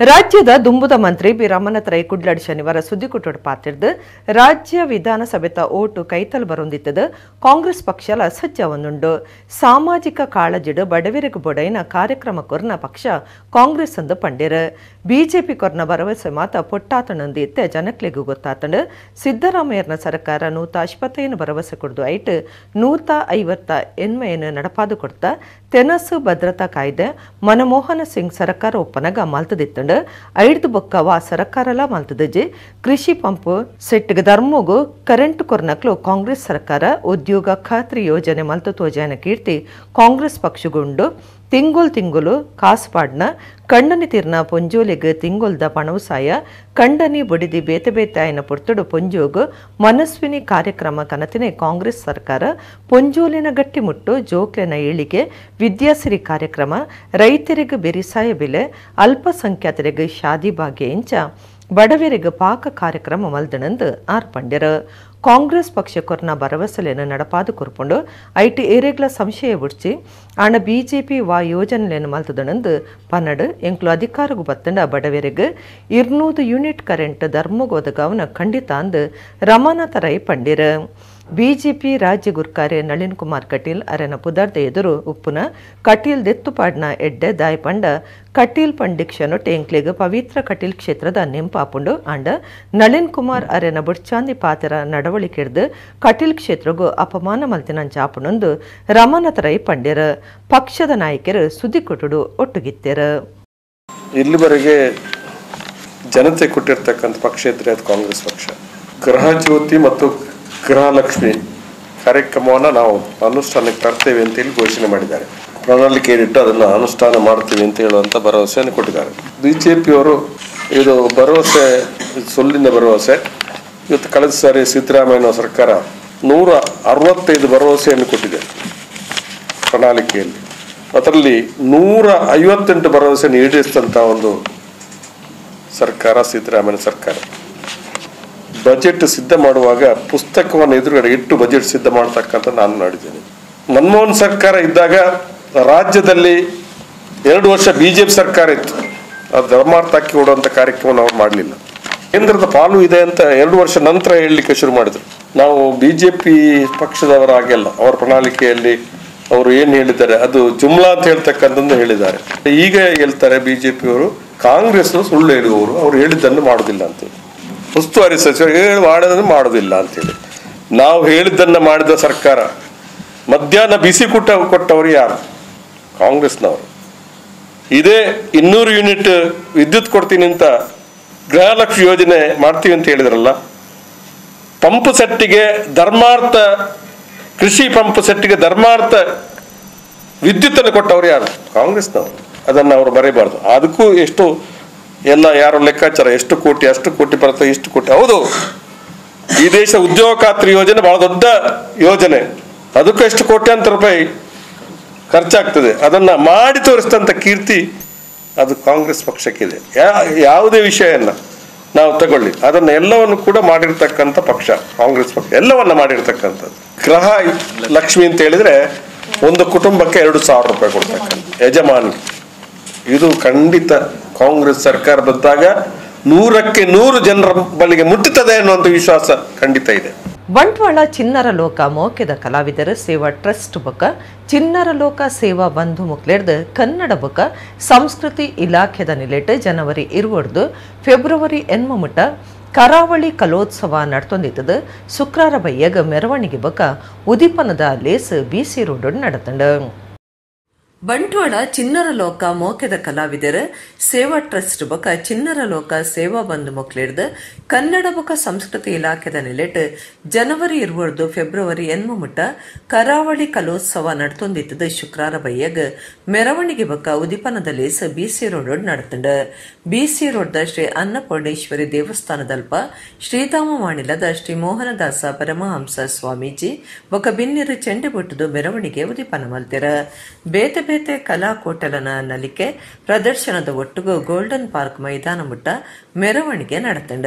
ರಾಜ್ಯದ ದುಂಬುದ ಮಂತ್ರಿ ಬಿ ರಮಾನಾಥ ರೈ ಕುಡ್ಲಾಡ್ ಶನಿವಾರ ಸುದ್ದಿಕೊಟ್ಟೋಡು ಪಾತಿರ್ದು ರಾಜ್ಯ ವಿಧಾನಸಭೆತ ಓಟು ಕೈತಲ್ ಬರೊಂದಿತ್ತದ ಕಾಂಗ್ರೆಸ್ ಪಕ್ಷಲ ಸಜ್ಜವನ್ನುಂಡು. ಸಾಮಾಜಿಕ ಕಾಳಜಿಡು ಬಡವರಿಗೆ ಬೊಡೈನ ಕಾರ್ಯಕ್ರಮ ಕೊರ್ನ ಪಕ್ಷ ಕಾಂಗ್ರೆಸ್ ಅಂದು ಪಂಡಿರ. ಬಿಜೆಪಿ ಕೊರ್ನ ಭರವಸೆ ಮಾತ ಪೊಟ್ಟಾತಣಂದು ಇತ್ತೆ ಜನಕ್ಲೆಗೂ ಗೊತ್ತಾತಂಡು. ಸಿದ್ದರಾಮಯ್ಯನ ಸರ್ಕಾರ 155 ಭರವಸೆ ಕೊಡ್ದು ಐಟ್ 158 ನಡಪಾದು ಕೊಡ್ತ ತೆನಸು ಭದ್ರತಾ ಕಾಯ್ದೆ ಮನಮೋಹನ ಸಿಂಗ್ ಸರ್ಕಾರ ಒಪ್ಪನಗ ಮಲ್ತದಿತ್ತು. ಐದು ಬೊಕ್ಕವ ಸರ್ಕಾರಲ ಮಲ್ತದಜಿ ಕೃಷಿ ಪಂಪ್ ಸೆಟ್ಗೆ ಧರ್ಮಗು ಕರೆಂಟ್ ಕೊರ್ನಕ್ಲು ಕಾಂಗ್ರೆಸ್ ಸರ್ಕಾರ ಉದ್ಯೋಗ ಖಾತ್ರಿ ಯೋಜನೆ ಮಲ್ತ ತೋಜಾನ ಕೀರ್ತಿ ಕಾಂಗ್ರೆಸ್ ಪಕ್ಷಗುಂಡು. ತಿಂಗುಲ್ ತಿಂಗುಲು ಕಾಸುಪಾಡ್ನ ಕಣ್ಣನಿ ತೀರ್ನ ಪೊಂಜೋಲಿಗೆ ತಿಂಗುಲ್ದ ಪಣವುಸಾಯ ಕಂಡನಿ ಬಡಿದಿ ಬೇತೆ ಬೇತೆ ಆಯ್ನ ಪೊರ್ತುಡು ಪೊಂಜೋಗು ಮನಸ್ವಿನಿ ಕಾರ್ಯಕ್ರಮ ಕನತಿನೇ ಕಾಂಗ್ರೆಸ್ ಸರ್ಕಾರ ಪೊಂಜೋಲಿನ ಗಟ್ಟಿಮುಟ್ಟು ಜೋಕ್ಲೆನ ಏಳಿಗೆ ವಿದ್ಯಾಸಿರಿ ಕಾರ್ಯಕ್ರಮ ರೈತರಿಗೆ ಬೆರಿಸಾಯ ಬೆಲೆ ಅಲ್ಪಸಂಖ್ಯಾತರಿಗೆ ಶಾದಿ ಭಾಗ್ಯ ಇಂಚ ಬಡವರಿಗೆ ಪಾಕ ಕಾರ್ಯಕ್ರಮ ಮಲ್ದಣಂದು ಆರ್ ಪಂಡ್ಯರು. ಕಾಂಗ್ರೆಸ್ ಪಕ್ಷ ಕೊರ್ನ ಭರವಸೆಲೆನು ನಡಪಾದು ಕೊರ್ಪುಂಡು IT ಏರೆಗ್ಲ ಸಂಶಯ ಬುಡ್ಚಿ ಆಣ ಬಿಜೆಪಿ ವಾ ಯೋಜನೆಯನ್ನು ಮಲ್ತದಣಂದು ಪನ್ನಡು. ಎಂಕ್ಲು ಅಧಿಕಾರಗು ಬತ್ತಂಡ ಬಡವರಿಗೆ 200 ಯೂನಿಟ್ ಕರೆಂಟ್ ಧರ್ಮಗೋದಗವನ ಖಂಡಿತ ಅಂದು ರಮಾನಾಥ ರೈ ಪಂಡಿರು. ಬಿಜೆಪಿ ರಾಜ್ಯ ಗುರ್ಕಾರೆ ನಳಿನ್ ಕುಮಾರ್ ಕಟೀಲ್ ಅರೆನ ಪುದರ್ದ ಎದುರು ಉಪ್ಪುನ ಕಟೀಲ್ ದೆತ್ತುಪಾಡ್ನ ಎಡ್ಡೆ ದಾಯ್ ಪಂಡ ಕಟೀಲ್ ಪಂಡಿಕ್ಷನೊಟ್ಟೆ ಎಂಕ್ಲೆಗ್ ಪವಿತ್ರ ಕಟೀಲ್ ಕ್ಷೇತ್ರದ ನೆಂಪಾಪುಂಡು. ಆಂಡ ನಳಿನ್ ಕುಮಾರ್ ಅರೆನ ಬುಡ್ಚಾಂದಿ ಪಾತ್ರ ನಡವಳಿಕೆಡ್ದು ಕಟೀಲ್ ಕ್ಷೇತ್ರಗೂ ಅಪಮಾನ ಮಲ್ತಿನಂಚಾಪುಣೊಂದು ರಮಾನಾಥ ರೈ ಪಂಡ್ಯರ. ಪಕ್ಷದ ನಾಯಕರು ಸುದ್ದಿಕೊಟ್ಟುಡು ಒಟ್ಟುಗಿತ್ತೆರು. ಇಲ್ಲಿವರೆಗೆ ಜನತೆ ಕೊಟ್ಟಿರ್ತಕ್ಕಂಥ ಪಕ್ಷ ಇದ್ರೆ ಅದು ಕಾಂಗ್ರೆಸ್ ಪಕ್ಷ. ಗೃಹ ಜ್ಯೋತಿ ಮತ್ತು ಗೃಹಲಕ್ಷ್ಮಿ ಕಾರ್ಯಕ್ರಮವನ್ನು ನಾವು ಅನುಷ್ಠಾನಕ್ಕೆ ತರ್ತೇವೆ ಅಂತೇಳಿ ಘೋಷಣೆ ಮಾಡಿದ್ದಾರೆ. ಪ್ರಣಾಳಿಕೆಯಲ್ಲಿಟ್ಟು ಅದನ್ನು ಅನುಷ್ಠಾನ ಮಾಡ್ತೀವಿ ಅಂತ ಹೇಳುವಂಥ ಭರವಸೆಯನ್ನು ಕೊಟ್ಟಿದ್ದಾರೆ. ಬಿ ಜೆ ಪಿಯವರು ಇದು ಭರವಸೆ ಸುಳ್ಳಿನ ಭರವಸೆ. ಇವತ್ತು ಕಳೆದ ಸಾರಿ ಸಿದ್ದರಾಮಯ್ಯನ ಸರ್ಕಾರ 165 ಭರವಸೆಯನ್ನು ಕೊಟ್ಟಿದೆ ಪ್ರಣಾಳಿಕೆಯಲ್ಲಿ. ಅದರಲ್ಲಿ 158 ಭರವಸೆ ಈಡೇರಿಸಿದಂಥ ಒಂದು ಸರ್ಕಾರ ಸಿದ್ದರಾಮಯ್ಯ ಸರ್ಕಾರ. ಬಜೆಟ್ ಸಿದ್ಧ ಮಾಡುವಾಗ ಪುಸ್ತಕವನ್ನು ಎದುರುಗಡೆ ಇಟ್ಟು ಬಜೆಟ್ ಸಿದ್ಧ ಮಾಡ್ತಕ್ಕಂಥ ನಾನು ನೋಡಿದ್ದೇನೆ. ಮನಮೋಹನ್ ಸರ್ಕಾರ ಇದ್ದಾಗ ರಾಜ್ಯದಲ್ಲಿ 2 ವರ್ಷ ಬಿಜೆಪಿ ಸರ್ಕಾರ ಇತ್ತು. ಅದು ಧರ್ಮಾರ್ಥ ಅಕ್ಕಿ ಕೊಡುವಂಥ ಕಾರ್ಯಕ್ರಮವನ್ನು ಅವ್ರು ಮಾಡಲಿಲ್ಲ. ಕೇಂದ್ರದ ಪಾಲು ಇದೆ ಅಂತ 2 ವರ್ಷ ನಂತರ ಹೇಳಲಿಕ್ಕೆ ಶುರು ಮಾಡಿದರು. ನಾವು ಬಿಜೆಪಿ ಪಕ್ಷದವರಾಗೆಲ್ಲ ಅವರ ಪ್ರಣಾಳಿಕೆಯಲ್ಲಿ ಅವರು ಏನು ಹೇಳಿದ್ದಾರೆ ಅದು ಜುಮ್ಲಾ ಅಂತ ಹೇಳ್ತಕ್ಕಂಥದ್ದು ಹೇಳಿದ್ದಾರೆ. ಈಗ ಹೇಳ್ತಾರೆ ಬಿಜೆಪಿಯವರು ಕಾಂಗ್ರೆಸ್ ಸುಳ್ಳು ಹೇಳುವವರು, ಅವ್ರು ಹೇಳಿದ್ದನ್ನು ಮಾಡೋದಿಲ್ಲ ಅಂತೇಳಿ. ಉಸ್ತುವಾರಿ ಸಚಿವರು ಮಾಡೋದನ್ನು ಮಾಡೋದಿಲ್ಲ ಅಂತೇಳಿ. ನಾವು ಹೇಳಿದ್ದನ್ನು ಮಾಡಿದ ಸರ್ಕಾರ. ಮಧ್ಯಾಹ್ನ ಬಿಸಿ ಕೂಟ ಕೊಟ್ಟವರು ಯಾರು? ಕಾಂಗ್ರೆಸ್ನವರು. ಇದೇ 200 ಯೂನಿಟ್ ವಿದ್ಯುತ್ ಕೊಡ್ತೀನಿ ಅಂತ ಗೃಹಲಕ್ಷ್ಮಿ ಯೋಜನೆ ಮಾಡ್ತೀವಿ ಅಂತ ಹೇಳಿದ್ರಲ್ಲ, ಪಂಪ್ ಸೆಟ್ಟಿಗೆ ಧರ್ಮಾರ್ಥ, ಕೃಷಿ ಪಂಪ್ ಸೆಟ್ಟಿಗೆ ಧರ್ಮಾರ್ಥ ವಿದ್ಯುತ್ತನ್ನು ಕೊಟ್ಟವರು ಯಾರು? ಕಾಂಗ್ರೆಸ್ನವರು. ಅದನ್ನು ಅವರು ಬರೀಬಾರ್ದು. ಅದಕ್ಕೂ ಎಷ್ಟು ಎಲ್ಲ ಯಾರು ಲೆಕ್ಕಾಚಾರ, ಎಷ್ಟು ಕೋಟಿ ಅಷ್ಟು ಕೋಟಿ ಬರುತ್ತೆ, ಇಷ್ಟು ಕೋಟಿ. ಹೌದು, ಈ ದೇಶ ಉದ್ಯೋಗ ಖಾತ್ರಿ ಯೋಜನೆ ಬಹಳ ದೊಡ್ಡ ಯೋಜನೆ, ಅದಕ್ಕೂ ಎಷ್ಟು ಕೋಟ್ಯಾಂತರ ರೂಪಾಯಿ ಖರ್ಚಾಗ್ತದೆ. ಅದನ್ನು ಮಾಡಿ ತೋರಿಸಿದಂಥ ಕೀರ್ತಿ ಅದು ಕಾಂಗ್ರೆಸ್ ಪಕ್ಷಕ್ಕಿದೆ. ಯಾವುದೇ ವಿಷಯವನ್ನು ನಾವು ತಗೊಳ್ಳಿ, ಅದನ್ನು ಎಲ್ಲವನ್ನು ಕೂಡ ಮಾಡಿರ್ತಕ್ಕಂಥ ಪಕ್ಷ ಕಾಂಗ್ರೆಸ್ ಪಕ್ಷ, ಎಲ್ಲವನ್ನ ಮಾಡಿರ್ತಕ್ಕಂಥದ್ದು. ಗೃಹ ಲಕ್ಷ್ಮಿ ಅಂತ ಹೇಳಿದ್ರೆ ಒಂದು ಕುಟುಂಬಕ್ಕೆ 2,000 ರೂಪಾಯಿ ಕೊಡ್ತಕ್ಕಂಥ ಯಜಮಾನಿ. ಇದು ಖಂಡಿತ ಕಾಂಗ್ರೆಸ್ ಸರ್ಕಾರ ಬಂದಾಗ 100ಕ್ಕೆ 100 ಜನರ ಬಳಿಗೆ ಮುಟ್ಟುತ್ತದೆ ಅನ್ನುವಂಥ ವಿಶ್ವಾಸ ಖಂಡಿತ ಇದೆ. ಬಂಟ್ವಾಳ ಚಿನ್ನರ ಲೋಕ ಮೋಕೆದ ಕಲಾವಿದರ ಸೇವಾ ಟ್ರಸ್ಟ್ ಬೊಕ ಚಿನ್ನರ ಲೋಕ ಸೇವಾ ಬಂಧು ಮುಕ್ಲೇರ್ದು ಕನ್ನಡ ಬೊಕ ಸಂಸ್ಕೃತಿ ಇಲಾಖೆದ ನಿಲೆಟ್ ಜನವರಿ 20 ಫೆಬ್ರವರಿ 8 ಮುಟ್ಟ ಕರಾವಳಿ ಕಲೋತ್ಸವ ನಡ್ತೊಂದಿತ್ತದು. ಶುಕ್ರಾರ ಬಯ್ಯಗ ಮೆರವಣಿಗೆ ಬೊಕ ಉದಿಪನದ lace BC road ನಡತಂಡ. ಬಂಟ್ವಾಳ ಚಿನ್ನರ ಲೋಕ ಮೋಕೆದ ಕಲಾವಿದರ ಸೇವಾ ಟ್ರಸ್ಟ್ ಬೊಕ ಚಿನ್ನರ ಲೋಕ ಸೇವಾ ಬಂಧು ಮೊಕ್ಲಿಡ್ದು ಕನ್ನಡ ಬೊಕ ಸಂಸ್ಕೃತಿ ಇಲಾಖೆದ ನಿಲೆಟ್ ಜನವರಿ 20 ಫೆಬ್ರವರಿ 8 ಮುಟ್ಟ ಕರಾವಳಿ ಕಲೋತ್ಸವ ನಡ್ತೊಂದಿತ್ತದು. ಶುಕ್ರಾರ ಬಯ್ಯಗ ಮೆರವಣಿಗೆ ಬೊಕ ಉದಿಪನದ lace BC road ನಡತಂಡ. BC road Shri Annapoorneshwari ದೇವಸ್ಥಾನದಲ್ಪ ಶ್ರೀಧಾಮ ಮಾಣಿಲದ Shri Mohandas Paramahamsa Swamiji ಬೊಕ ಬಿನ್ನಿರು ಚೆಂಡೆ ಬಿಟ್ಟದು ಮೆರವಣಿಗೆ ಉದಿಪನ ಮಲ್ತಿರ. ಬೇತೆ ಬೇತೆ ಕಲಾಕೋಟಲನ ನಲಿಕೆ ಪ್ರದರ್ಶನದ ಒಟ್ಟುಗು ಗೋಲ್ಡನ್ ಪಾರ್ಕ್ ಮೈದಾನ ಮುಟ್ಟ ಮೆರವಣಿಗೆ ನಡತಂಡ.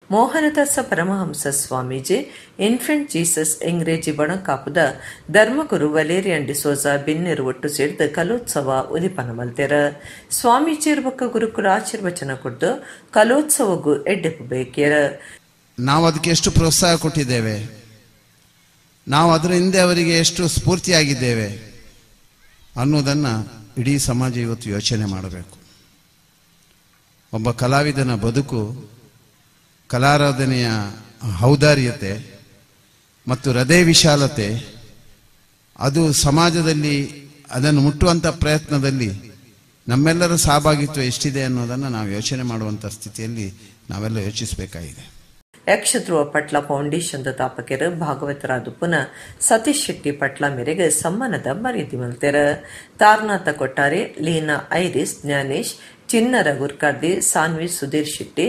ಮೋಹನದಾಸ ಪರಮಹಂಸ ಸ್ವಾಮೀಜಿ, ಇನ್ಫೆಂಟ್ ಜೀಸಸ್ ಇಂಗ್ರೇಜಿ ಬಣಕಾಪುದ ಧರ್ಮಗುರು ವಲೇರಿಯನ್ ಡಿಸೋಜಾ ಬಿನ್ನೆರು ಒಟ್ಟು ಸೇರಿದ ಕಲೋತ್ಸವ ಉದಿಪನ ಮಲ್ತೆರ. ಸ್ವಾಮೀಜಿಯರ ಬಕ್ಕ ಗುರುಕುಲ ಆಶೀರ್ವಚನ ಕೊಟ್ಟು ಕಲೋತ್ಸವಗೂ ಎಡ್ಡೆಪ್ಪು ಬೇಕ್ಯರ. ನಾವು ಅದಕ್ಕೆ ಎಷ್ಟು ಪ್ರೋತ್ಸಾಹ ಕೊಟ್ಟಿದ್ದೇವೆ, ನಾವು ಅದರ ಹಿಂದೆ ಅವರಿಗೆ ಎಷ್ಟು ಸ್ಫೂರ್ತಿಯಾಗಿದ್ದೇವೆ ಅನ್ನೋದನ್ನು ಇಡೀ ಸಮಾಜ ಇವತ್ತು ಯೋಚನೆ ಮಾಡಬೇಕು. ಒಬ್ಬ ಕಲಾವಿದನ ಬದುಕು ಕಲಾರಾಧನೆಯ ಔದಾರ್ಯತೆ ಮತ್ತು ಹೃದಯ ವಿಶಾಲತೆ, ಅದು ಸಮಾಜದಲ್ಲಿ ಅದನ್ನು ಮುಟ್ಟುವಂಥ ಪ್ರಯತ್ನದಲ್ಲಿ ನಮ್ಮೆಲ್ಲರ ಸಹಭಾಗಿತ್ವ ಎಷ್ಟಿದೆ ಅನ್ನೋದನ್ನು ನಾವು ಯೋಚನೆ ಮಾಡುವಂಥ ಸ್ಥಿತಿಯಲ್ಲಿ ನಾವೆಲ್ಲ ಯೋಚಿಸಬೇಕಾಗಿದೆ. ಯಕ್ಷಧ್ರುವ ಪಟ್ಲ ಫೌಂಡೇಶನ್ ತಾಪಕರು ಭಾಗವತರಾದ ಪುನಃ ಸತೀಶ್ ಶೆಟ್ಟಿ ಪಟ್ಲ ಮೇರೆಗೆ ಸಮ್ಮಾನದ ಮರ್ಯಾದೆ ಮಲ್ತೆರ. ತಾರನಾಥ ಕೊಟ್ಟಾರೆ, ಲೀನಾ ಐರಿಸ್, ಜ್ಞಾನೇಶ್ ಚಿನ್ನರ ಗುರ್ಕಾರ್ದಿ ಸಾನ್ವಿ ಸುಧೀರ್ ಶೆಟ್ಟಿ,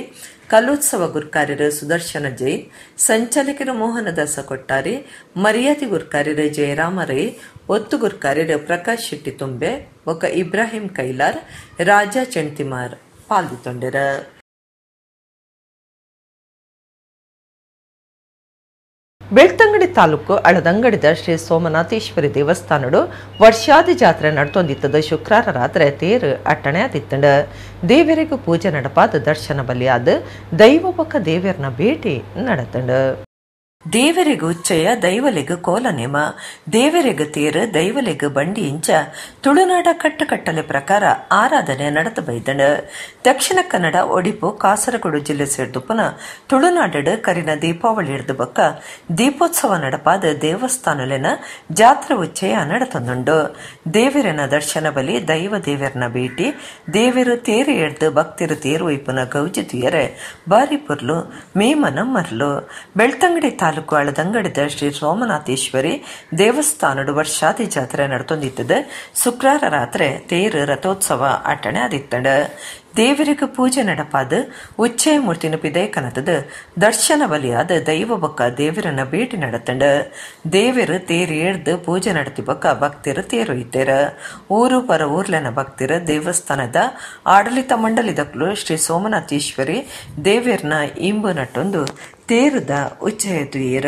ಕಲೋತ್ಸವ ಗುರ್ಕಾರ್ಯರು ಸುದರ್ಶನ ಜೈನ್, ಸಂಚಾಲಕರು ಮೋಹನದಾಸ ಕೊಟ್ಟಾರೆ, ಮರ್ಯಾದೆ ಗುರ್ಕಾರ್ಯರು ಜಯರಾಮ ರೈ, ಒತ್ತು ಗುರ್ಕಾರ್ಯರು ಪ್ರಕಾಶ್ ಶೆಟ್ಟಿ ತುಂಬೆ, ಒಕ್ಕ ಇಬ್ರಾಹಿಂ ಕೈಲಾರ್, ರಾಜಾ ಚೆಂತಿಮಾರ್ ಪಾಲ್ಗೊಂಡರ. ಬೆಳ್ತಂಗಡಿ ತಾಲೂಕು ಅಳದಂಗಡಿದ ಶ್ರೀ ಸೋಮನಾಥೇಶ್ವರಿ ದೇವಸ್ಥಾನಡು ವರ್ಷಾದಿ ಜಾತ್ರೆ ನಡ್ತೊಂದಿತ್ತದ. ಶುಕ್ರಾರ ರಾತ್ರಿ ತೇರು ಅಟ್ಟಣೆ ಆದಿತ್ತಂಡ. ದೇವರಿಗೂ ಪೂಜೆ ನಡಪಾದ ದರ್ಶನ ಬಲಿಯಾದ ದೈವ ಪಕ್ಕ ದೇವರನ್ನ ಭೇಟಿ ನಡತಂಡ. ದೇವರಿಗೂ ಉಚ್ಚಯ ದೈವಲಿಗೂ ಕೋಲ ನೇಮ, ದೇವರಿಗೂ ತೇರು ದೈವಲಿಗೂ ಬಂಡಿ ಇಂಚ ತುಳುನಾಡ ಕಟ್ಟುಕಟ್ಟಲೆ ಪ್ರಕಾರ ಆರಾಧನೆ ನಡೆದು ಬೈದಣ. ದಕ್ಷಿಣ ಕನ್ನಡ, ಒಡಿಪು, ಕಾಸರಗೋಡು ಜಿಲ್ಲೆ ಸೇರ್ದುಪುನ ತುಳುನಾಡು ಕರಿನ ದೀಪಾವಳಿ ಹಿಡಿದು ಬಕ್ಕ ದೀಪೋತ್ಸವ ನಡಪಾದ ದೇವಸ್ಥಾನಲೆನ ಜಾತ್ರೆ ಉಚ್ಚಯ ನಡೆತಂದುಂಡು. ದೇವರನ ದರ್ಶನ ಬಲಿ ದೈವ ದೇವರನ ಭೇಟಿ, ದೇವರು ತೇರು ಎಡ್ದು ಭಕ್ತರು ತೇರು ಒಯ್ಪುನ ಗೌಜಿ ತುಯರೆ ಬಾರಿ ಪುರ್ಲು ಮೇಮನ ಮರ್ಲು. ಬೆಳ್ತಂಗಡಿ ತಾಲೂಕು ಅಳದಂಗಡಿದ ಶ್ರೀ ಸೋಮನಾಥೇಶ್ವರಿ ದೇವಸ್ಥಾನಡು ವರ್ಷಾದಿ ಜಾತ್ರೆ ನಡೆತೊಂದಿತ್ತದ. ಶುಕ್ರವಾರ ರಾತ್ರಿ ತೇರು ರಥೋತ್ಸವ ಆಟಣೆ ಆದಿತ್ತಡ. ದೇವರಿಗೆ ಪೂಜೆ ನಡಪಾದ ಉಚ್ಚಯ ಮೂರ್ತಿನ ಪಿದೆ ಕನತದ ದರ್ಶನ ಬಲಿಯಾದ ದೈವ ಬಕ್ಕ ದೇವರನ್ನ ಭೇಟಿ நடத்தண்ட. ದೇವರು ತೇರು ಏಳ್ದು ಪೂಜೆ நடத்தி ಬಕ್ಕ ಭಕ್ತರು ತೇರೊಯ್ತೇರ. ಊರು ಪರ ಊರ್ಲೆನ ಭಕ್ತರ ದೇವಸ್ಥಾನದ ಆಡಳಿತ ಮಂಡಳಿದಕ್ಲು ಶ್ರೀ ಸೋಮನಾಥೇಶ್ವರಿ ದೇವರನ್ನ ಇಂಬು ನಟ್ಟೊಂದು ತೇರದ ಉಚ್ಚಯ ತುಯೇರ.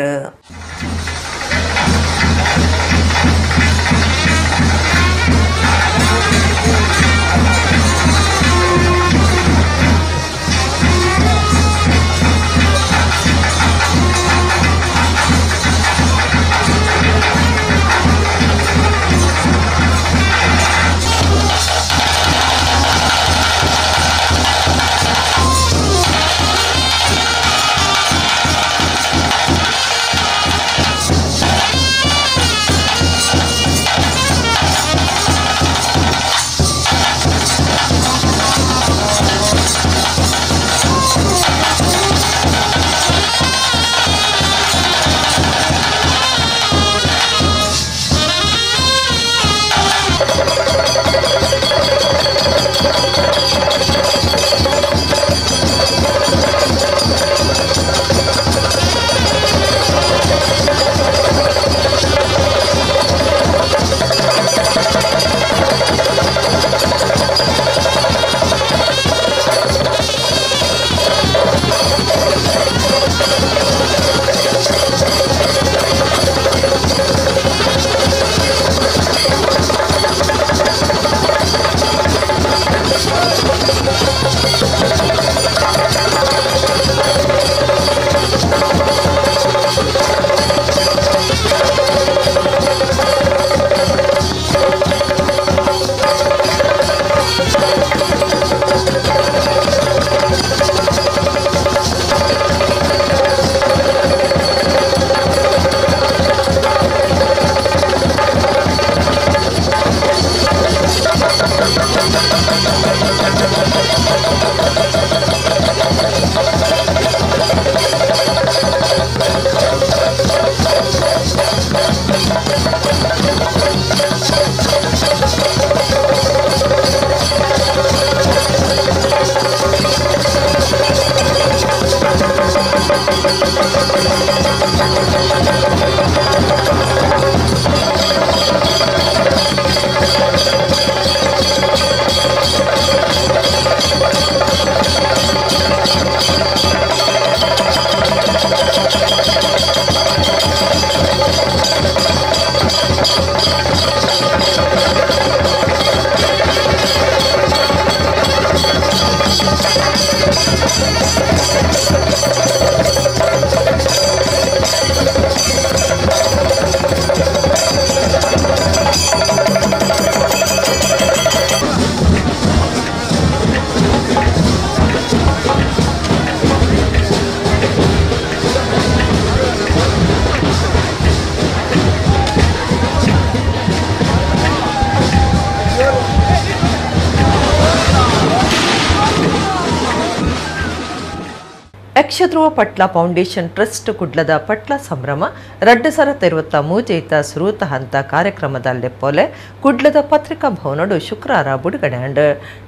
ಯಕ್ಷಧ್ರುವ ಪಟ್ಲ ಫೌಂಡೇಶನ್ ಟ್ರಸ್ಟ್ ಕುಡ್ಲದ ಪಟ್ಲ ಸಂಭ್ರಮ 2023 ಸುರೂತ ಹಂತ ಕಾರ್ಯಕ್ರಮದ ಲೆಪ್ಪೋಲೆ ಕುಡ್ಲದ ಪತ್ರಿಕಾ ಭವನಡು ಶುಕ್ರವಾರ ಬುಡುಗಡೆ ಅಂಡ್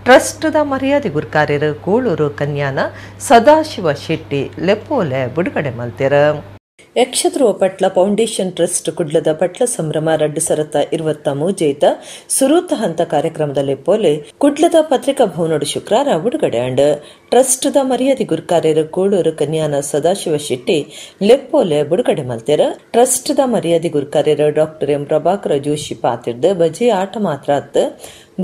ಟ್ರಸ್ಟ್ದ ಮರ್ಯಾದೆ ಗುರ್ಕಾರ್ಯರು ಕೂಳೂರು ಕನ್ಯಾನ ಸದಾಶಿವ ಶೆಟ್ಟಿ ಲೆಪ್ಪೋಲೆ ಬುಡುಗಡೆ ಮಲ್ತೆರ. ಯಕ್ಷಧ್ರುವ ಪಟ್ಲ ಫೌಂಡೇಶನ್ ಟ್ರಸ್ಟ್ ಕುಡ್ಲದ ಪಟ್ಲ ಸಂಭ್ರಮ 2023 ಸುರೂತ ಹಂತ ಕಾರ್ಯಕ್ರಮದಲ್ಲಿ ಪೋಲೆ ಕುಡ್ಲದ ಪತ್ರಿಕಾ ಭವನಡು ಶುಕ್ರವಾರ ಬುಡುಗಡೆ ಅಂಡ್ ಟ್ರಸ್ಟ್ದ ಮರ್ಯಾದೆ ಗುರುಕಾರ್ಯರು ಕೂಳೂರು ಕನ್ಯಾನ ಸದಾಶಿವ ಶೆಟ್ಟಿ ಲೆಪ್ಪೋಲೆ ಬುಡುಗಡೆ ಮಲ್ತೆರ್. ಟ್ರಸ್ಟ್ದ ಮರ್ಯಾದೆ ಗುರುಕಾರ್ಯರು ಡಾಕ್ಟರ್ ಎಂ ಪ್ರಭಾಕರ ಜೋಶಿ ಪಾತಿರ್ದು ಬಜೆ ಆಟ ಮಾತ್ರ ಅತ್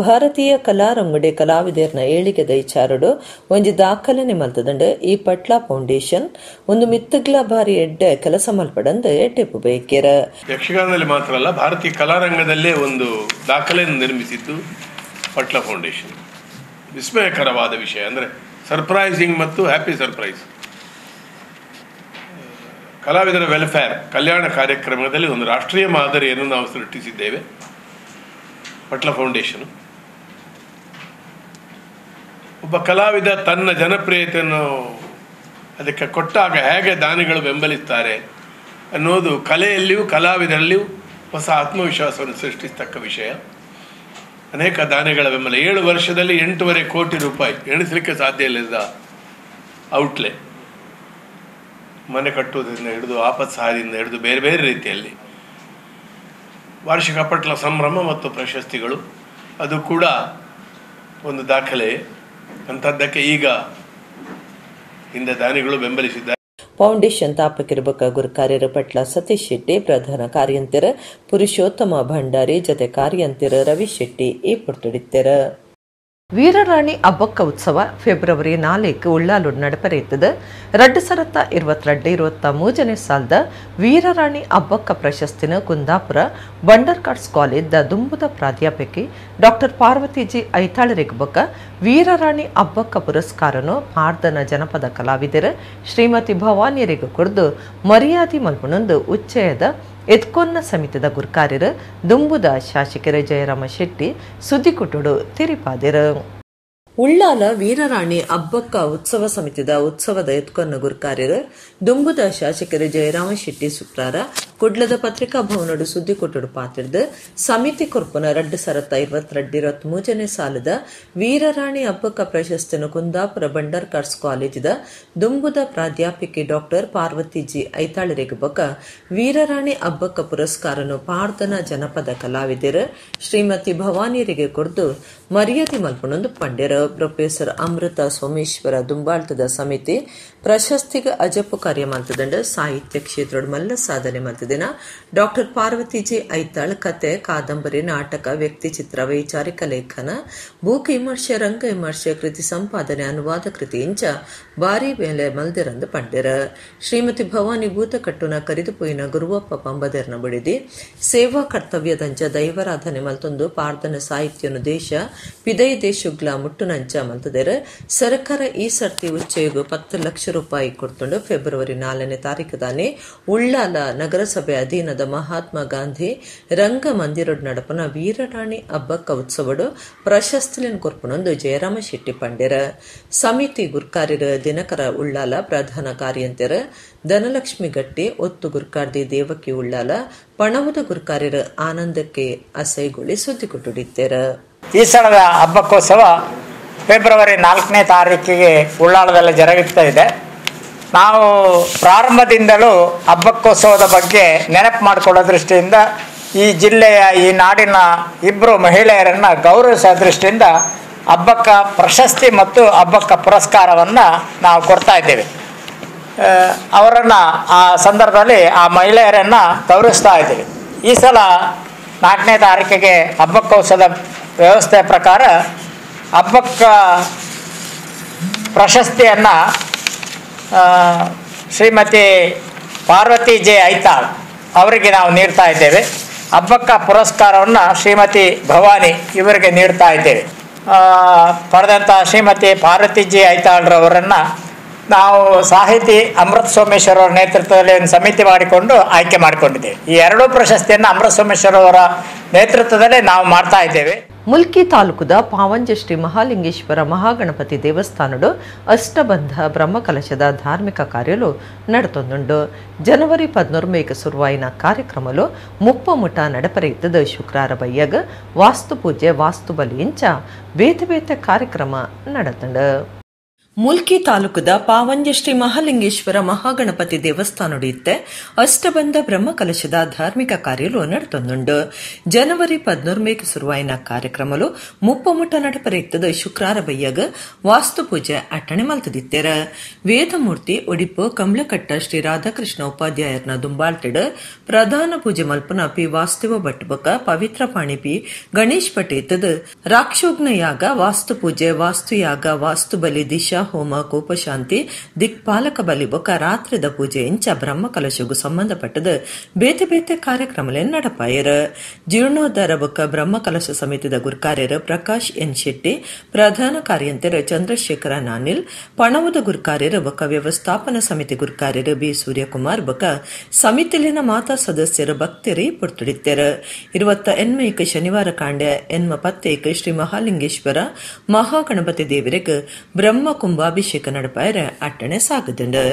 ಭಾರತೀಯ ಕಲಾರಂಗಡೆ ಕಲಾವಿದರ್ನ ಏಳಿಗೆದ ವಿಚಾರಡು ಒಂಜಿ ದಾಖಲೆನೆ ಮಲ್ತದಂಡು. ಈ ಪಟ್ಲಾ ಫೌಂಡೇಶನ್ ಒಂದು ಮಿತ್ತಗ್ಲ ಬಾರಿ ಎಡ್ಡೆ ಕೆಲಸ ಮಲ್ಪಡಂದು ಎಡ್ಡೆಪ್ಪು ಬೇಕೆರ. ಯಕ್ಷಗಾನದಲ್ಲಿ ಮಾತ್ರ ಅಲ್ಲ, ಭಾರತೀಯ ಕಲಾರಂಗದಲ್ಲೇ ಒಂದು ದಾಖಲೆಯನ್ನು ನಿರ್ಮಿಸಿದ್ದು ಪಟ್ಲ ಫೌಂಡೇಶನ್. ವಿಸ್ಮಯಕರವಾದ ವಿಷಯ ಅಂದರೆ ಸರ್ಪ್ರೈಸಿಂಗ್ ಮತ್ತು ಹ್ಯಾಪಿ ಸರ್ಪ್ರೈಸ್. ಕಲಾವಿದರ ವೆಲ್ಫೇರ್ ಕಲ್ಯಾಣ ಕಾರ್ಯಕ್ರಮದಲ್ಲಿ ಒಂದು ರಾಷ್ಟ್ರೀಯ ಮಾದರಿಯನ್ನು ನಾವು ಸೃಷ್ಟಿಸಿದ್ದೇವೆ ಪಟ್ಲ ಫೌಂಡೇಶನ್. ಒಬ್ಬ ಕಲಾವಿದ ತನ್ನ ಜನಪ್ರಿಯತೆಯನ್ನು ಅದಕ್ಕೆ ಕೊಟ್ಟಾಗ ಹೇಗೆ ದಾನಿಗಳು ಬೆಂಬಲಿಸ್ತಾರೆ ಅನ್ನೋದು ಕಲೆಯಲ್ಲಿಯೂ ಕಲಾವಿದರಲ್ಲಿಯೂ ಹೊಸ ಆತ್ಮವಿಶ್ವಾಸವನ್ನು ಸೃಷ್ಟಿಸ್ತಕ್ಕ ವಿಷಯ. ಅನೇಕ ದಾನಿಗಳ ಬೆಂಬಲ, 7 ವರ್ಷದಲ್ಲಿ 8.5 ಕೋಟಿ ರೂಪಾಯಿ ಎಣಿಸಲಿಕ್ಕೆ ಸಾಧ್ಯ ಇಲ್ಲದ ಔಟ್ಲೆ, ಮನೆ ಕಟ್ಟುವುದರಿಂದ ಹಿಡಿದು ಆಪತ್ ಸಹಾಯದಿಂದ ಹಿಡಿದು ಬೇರೆ ಬೇರೆ ರೀತಿಯಲ್ಲಿ ವಾರ್ಷಿಕ ಪಟ್ಲ ಸಂಭ್ರಮ ಮತ್ತು ಪ್ರಶಸ್ತಿಗಳು, ಅದು ಕೂಡ ಒಂದು ದಾಖಲೆ. ಅಂಥದ್ದಕ್ಕೆ ಈಗ ಹಿಂದೆ ದಾನಿಗಳು ಬೆಂಬಲಿಸಿದ್ದಾರೆ. ಫೌಂಡೇಶನ್ ತಾಪಕಿರ್ಬಕ ಗುರುಕಾರ್ಯರ ಪಟ್ಲ ಸತೀಶ್ ಶೆಟ್ಟಿ, ಪ್ರಧಾನ ಕಾರ್ಯಂತರ ಪುರುಷೋತ್ತಮ ಭಂಡಾರಿ, ಜತೆ ಕಾರ್ಯಂತರ ರವಿ ಶೆಟ್ಟಿ ಈ ಪುರ್ತುಡಿತ್ತರ. ವೀರರಾಣಿ ಅಬ್ಬಕ್ಕ ಉತ್ಸವ ಫೆಬ್ರವರಿ 4 ಉಳ್ಳಾಲೂರು ನಡಪರೆಯುತ್ತದೆ. 2022-23 ಸಾಲದ ವೀರರಾಣಿ ಅಬ್ಬಕ್ಕ ಪ್ರಶಸ್ತಿನ ಕುಂದಾಪುರ ಬಂಡರ್ಕಾಟ್ಸ್ ಕಾಲೇಜ್ದ ದುಂಬುದ ಪ್ರಾಧ್ಯಾಪಕಿ ಡಾಕ್ಟರ್ ಪಾರ್ವತಿ ಜಿ ಐತಾಳರಿಗೆ ಬೊಕ್ಕ ವೀರರಾಣಿ ಅಬ್ಬಕ್ಕ ಪುರಸ್ಕಾರನು ಪಾರ್ದನ ಜನಪದ ಕಲಾವಿದರು ಶ್ರೀಮತಿ ಭವಾನಿಯರಿಗೆ ಕೊಡ್ದು ಮರ್ಯಾದೆ ಮಲ್ಪನೊಂದು ಉಚ್ಚಯದ ಎತ್ಕೊನ್ನ ಸಮಿತಿದ ಗುರ್ಕಾರ್ಯರು ದುಂಬುದ ಶಾಸಕರ ಜಯರಾಮ ಶೆಟ್ಟಿ ಸುದ್ದಿಕುಟ್ಟುಡು ತಿರಿಪಾದಿರು. ಉಳ್ಳಾಲ ವೀರರಾಣಿ ಅಬ್ಬಕ್ಕ ಉತ್ಸವ ಸಮಿತಿದ ಉತ್ಸವದ ಎತ್ಕೊನ್ನ ಗುರ್ಕಾರ್ಯರು ದುಂಬುದ ಶಾಸಕರು ಜಯರಾಮ ಶೆಟ್ಟಿ ಶುಕ್ರಾರ ಕುಡ್ಲದ ಪತ್ರಿಕಾ ಭವನಡು ಸುದ್ದಿಕೊಟ್ಟುಡು ಪಾತಿರ್ದು ಸಮಿತಿ ಕೊರ್ಪುನ 2022-23 ಸಾಲದ ವೀರರಾಣಿ ಅಬ್ಬಕ್ಕ ಪ್ರಶಸ್ತಿಯನ್ನು ಕುಂದಾಪುರ ಬಂಡರ್ಕಾರ್ಸ್ ಕಾಲೇಜಿದ ದುಂಬುದ ಪ್ರಾಧ್ಯಾಪಕಿ ಡಾಕ್ಟರ್ ಪಾರ್ವತಿ ಜಿ ಐತಾಳರಿಗೆ ಬೊಕ್ಕ ವೀರರಾಣಿ ಅಬ್ಬಕ್ಕ ಪುರಸ್ಕಾರನು ಪಾರ್ದನ ಜನಪದ ಕಲಾವಿದರು ಶ್ರೀಮತಿ ಭವಾನಿಯರಿಗೆ ಕೊಡ್ದು ಮರ್ಯಾದೆ ಮಲ್ಪನೊಂದು ಪಂಡ್ಯರು. ಪ್ರೊಫೆಸರ್ ಅಮೃತ ಸೋಮೇಶ್ವರ ದುಂಬಾಳ್ತದ ಸಮಿತಿ ಪ್ರಶಸ್ತಿಗೆ ಅಜಪು ಕಾರ್ಯ ಮಲ್ತದಂಡ ಸಾಹಿತ್ಯ ಕ್ಷೇತ್ರದ ಮಲ್ಲ ಸಾಧನೆ ಮಲ್ತದಿನ ಡಾಕ್ಟರ್ ಪಾರ್ವತಿ ಜಿ ಐತಾಳ್ ಕತೆ, ಕಾದಂಬರಿ, ನಾಟಕ, ವ್ಯಕ್ತಿಚಿತ್ರ, ವೈಚಾರಿಕ ಲೇಖನ, ಬೂಕ್ ವಿಮರ್ಶೆ, ರಂಗ ವಿಮರ್ಶೆ, ಕೃತಿ ಸಂಪಾದನೆ, ಅನುವಾದ ಕೃತಿ ಇಂಚ ಬಾರಿ ಮೇಲೆ ಮಲ್ದಿರಂದು ಪಂಡ್ಯರ. ಶ್ರೀಮತಿ ಭವಾನಿ ಭೂತಕಟ್ಟುನ ಕರಿದುಪೊಯ್ಯಿನ ಗುರುವಪ್ಪ ಪಂಬದೆರ್ನ ಬಡಿದಿ ಸೇವಾ ಕರ್ತವ್ಯದಂಚ ದೈವರಾಧನೆ ಮಲ್ತೊಂದು ಪಾರ್ದನ ಸಾಹಿತ್ಯನು ದೇಶ ಪಿದೈ ದೇಶುಗ್ಲ ಮುಟ್ಟುನಂಚ ಮಲ್ತದೆರ್. ಸರ್ಕಾರ ಈ ಸರ್ತಿ ಉಚ್ಚೆಯಗು 10 ಲಕ್ಷ ರೂಪಾಯಿ ಕೊಡ್ತುಂಡು. ಫೆಬ್ರವರಿ 4ನೇ ತಾರೀಕು ಉಳ್ಳಾಲ ನಗರಸಭೆ ಅಧೀನದ ಮಹಾತ್ಮ ಗಾಂಧಿ ರಂಗ ಮಂದಿರಡ್ ನಡಪನ ವೀರರಾಣಿ ಅಬ್ಬಕ್ಕ ಉತ್ಸವಡು ಪ್ರಶಸ್ತಿಯನ್ನು ಕೊರ್ಪುನೊಂದು ಜಯರಾಮ ಶೆಟ್ಟಿ ಪಂಡ್ಯರ. ಸಮಿತಿ ಗುರ್ಕಾರ್ಯರ ದಿನಕರ ಉಳ್ಳಾಲ, ಪ್ರಧಾನ ಕಾರ್ಯಂತರ ಧನಲಕ್ಷ್ಮಿ ಗಟ್ಟಿ, ಒತ್ತು ಗುರ್ಕಾರ್ದಿ ದೇವಕಿ ಉಳ್ಳಾಲ, ಪಣವುದ ಗುರ್ಕಾರ್ಯರ ಆನಂದಕ್ಕೆ ಅಸೈಗೊಳಿ ಸುದ್ದಿ ಕೊಟ್ಟುಡಿತ್ತೆರ. ಈ ಸಲದ ಹಬ್ಬಕ್ಕೋತ್ಸವ ಫೆಬ್ರವರಿ 4ನೇ ತಾರೀಕಿಗೆ ಉಳ್ಳಾಲದಲ್ಲಿ ಜರುಗುತ್ತಾ ಇದೆ. ನಾವು ಪ್ರಾರಂಭದಿಂದಲೂ ಹಬ್ಬಕ್ಕೋತ್ಸವದ ಬಗ್ಗೆ ನೆನಪು ಮಾಡಿಕೊಳ್ಳೋ ದೃಷ್ಟಿಯಿಂದ ಈ ಜಿಲ್ಲೆಯ ಈ ನಾಡಿನ ಇಬ್ಬರು ಮಹಿಳೆಯರನ್ನು ಗೌರವಿಸೋ ದೃಷ್ಟಿಯಿಂದ ಹಬ್ಬಕ್ಕ ಪ್ರಶಸ್ತಿ ಮತ್ತು ಹಬ್ಬಕ್ಕ ಪುರಸ್ಕಾರವನ್ನು ನಾವು ಕೊಡ್ತಾ ಇದ್ದೇವೆ. ಅವರನ್ನು ಆ ಸಂದರ್ಭದಲ್ಲಿ ಆ ಮಹಿಳೆಯರನ್ನು ಗೌರವಿಸ್ತಾ ಇದ್ದೀವಿ. ಈ ಸಲ 4ನೇ ತಾರೀಕಿಗೆ ಹಬ್ಬಕ್ಕೋತ್ಸವದ ವ್ಯವಸ್ಥೆ ಪ್ರಕಾರ ಹಬ್ಬಕ್ಕ ಪ್ರಶಸ್ತಿಯನ್ನು ಶ್ರೀಮತಿ ಪಾರ್ವತಿ ಜೆ ಐತಾಳ್ ಅವರಿಗೆ ನಾವು ನೀಡ್ತಾ ಇದ್ದೇವೆ. ಹಬ್ಬಕ್ಕ ಪುರಸ್ಕಾರವನ್ನು ಶ್ರೀಮತಿ ಭವಾನಿ ಇವರಿಗೆ ನೀಡ್ತಾ ಇದ್ದೇವೆ. ಪಡೆದಂಥ ಶ್ರೀಮತಿ ಪಾರ್ವತಿ ಜೆ ಐತಾಳ್ರವರನ್ನು ನಾವು ಸಾಹಿತಿ ಅಮೃತ ಸೋಮೇಶ್ವರ ಅವರ ನೇತೃತ್ವದಲ್ಲಿ ಒಂದು ಸಮಿತಿ ಮಾಡಿಕೊಂಡು ಆಯ್ಕೆ ಮಾಡಿಕೊಂಡಿದ್ದೇವೆ. ಈ ಎರಡೂ ಪ್ರಶಸ್ತಿಯನ್ನು ಅಮೃತ ಸೋಮೇಶ್ವರ ಅವರ ನೇತೃತ್ವದಲ್ಲೇ ನಾವು ಮಾಡ್ತಾ ಇದ್ದೇವೆ. ಮುಲ್ಕಿ ತಾಲೂಕುದ ಪಾವಂಜೆ ಶ್ರೀ ಮಹಾಲಿಂಗೇಶ್ವರ ಮಹಾಗಣಪತಿ ದೇವಸ್ಥಾನಡು ಅಷ್ಟಬಂಧ ಬ್ರಹ್ಮಕಲಶದ ಧಾರ್ಮಿಕ ಕಾರ್ಯಲು ನಡೆತೊಂದುಂಡು. ಜನವರಿ 11 ಸುರುವಾಯಿನ ಕಾರ್ಯಕ್ರಮಲು ಮುಪ್ಪಮುಟ ನಡಪರೆಯುತ್ತದೆ. ಶುಕ್ರಾರ ಬಯ್ಯಗ ವಾಸ್ತು ಪೂಜೆ, ವಾಸ್ತು ಬಲಿ ಇಂಚ ಬೇತೆ ಬೇತೆ ಕಾರ್ಯಕ್ರಮ ನಡೆತಂಡು. ಮುಲ್ಕಿ ತಾಲೂಕುದ ಪಾವಂಜ ಶ್ರೀ ಮಹಾಲಿಂಗೇಶ್ವರ ಮಹಾಗಣಪತಿ ದೇವಸ್ಥಾನೊಡಿತ್ತೆ ಅಷ್ಟಬಂಧ ಬ್ರಹ್ಮಕಲಶದ ಧಾರ್ಮಿಕ ಕಾರ್ಯಲು ನಡೆತೊಂದುಂಡು. ಜನವರಿ 14 ಶುರುವಾಯಿನ ಕಾರ್ಯಕ್ರಮಲು ಮುಪ್ಪಮುಟ್ಟ ನಡಪರೆತ್ತದ ಶುಕ್ರಾರ ಬಯ್ಯಗ ವಾಸ್ತು ಪೂಜೆ ಅಟ್ಟಣೆ ಮಲ್ತದಿತ್ತೆರ. ವೇದಮೂರ್ತಿ ಒಡಿಪು ಕಮಲಕಟ್ಟ ಶ್ರೀ ರಾಧಾಕೃಷ್ಣ ಉಪಾಧ್ಯಾಯರ್ನ ದುಂಬಾಳ್ತಿಡ್ ಪ್ರಧಾನ ಪೂಜೆ ಮಲ್ಪುನ ಪಿ ವಾಸ್ತುವ ಭಟ್ ಬೊಕ್ಕ ಪವಿತ್ರ ಪಾಣಿ ಪಿ ಗಣೇಶ್ ಪಟೇತದ ರಾಕ್ಷೋಗ್ನ ಯಾಗ ವಾಸ್ತು ಪೂಜೆ ವಾಸ್ತುಯಾಗ ವಾಸ್ತು ಬಲಿ ದಿಶಾ ಹೋಮ ಕೋಪಶಾಂತಿ ದಿಕ್ಪಾಲಕ ಬಲಿ ಬೊಕ್ಕ ರಾತ್ರಿದ ಪೂಜೆ ಇಂಚ ಬ್ರಹ್ಮಕಲಶಗೂ ಸಂಬಂಧಪಟ್ಟದ ಬೇತೆ ಬೇತೆ ಕಾರ್ಯಕ್ರಮಗಳನ್ನು ನಡಪಾಯರು. ಜೀರ್ಣೋದ್ಧಾರ ಬೊಕ್ಕ ಬ್ರಹ್ಮಕಲಶ ಸಮಿತಿದ ಗುರ್ಕಾರ್ಯರು ಪ್ರಕಾಶ್ ಎನ್ ಶೆಟ್ಟಿ, ಪ್ರಧಾನ ಕಾರ್ಯಂತೆರು ಚಂದ್ರಶೇಖರ ನಾನಿಲ್, ಪಣವುದ ಗುರ್ಕಾರ್ಯರು ಬೊಕ್ಕ ವ್ಯವಸ್ಥಾಪನಾ ಸಮಿತಿ ಗುರ್ಕಾರ್ಯರು ಬಿ ಸೂರ್ಯಕುಮಾರ್ ಬೊಕ್ಕ ಸಮಿತಿಲಿನ ಮಾತಾ ಸದಸ್ಯರು ಭಕ್ತರಿ ಪುರ್ತುಡಿತ್ತೆರು. 28 ಶನಿವಾರ ಕಾಂಡೆ 8:10 ಶ್ರೀ ಮಹಾಲಿಂಗೇಶ್ವರ ಮಹಾಗಣಪತಿ ದೇವರಿಗೆ ಬ್ರಹ್ಮ ಕುಂಭಾಭಿಷೇಕ ನಡಪಾಯರ ಅಟ್ಟಣೆ ಸಾಗದುಂಡು.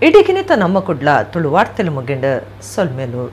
ಇಡೀಗಿನಿತ ನಮ್ಮ ಕುಡ್ಲ ತುಳು ವಾರ್ತೆಲು ಮುಗಿಂಡ ಸೊಲ್ಮೆಲು.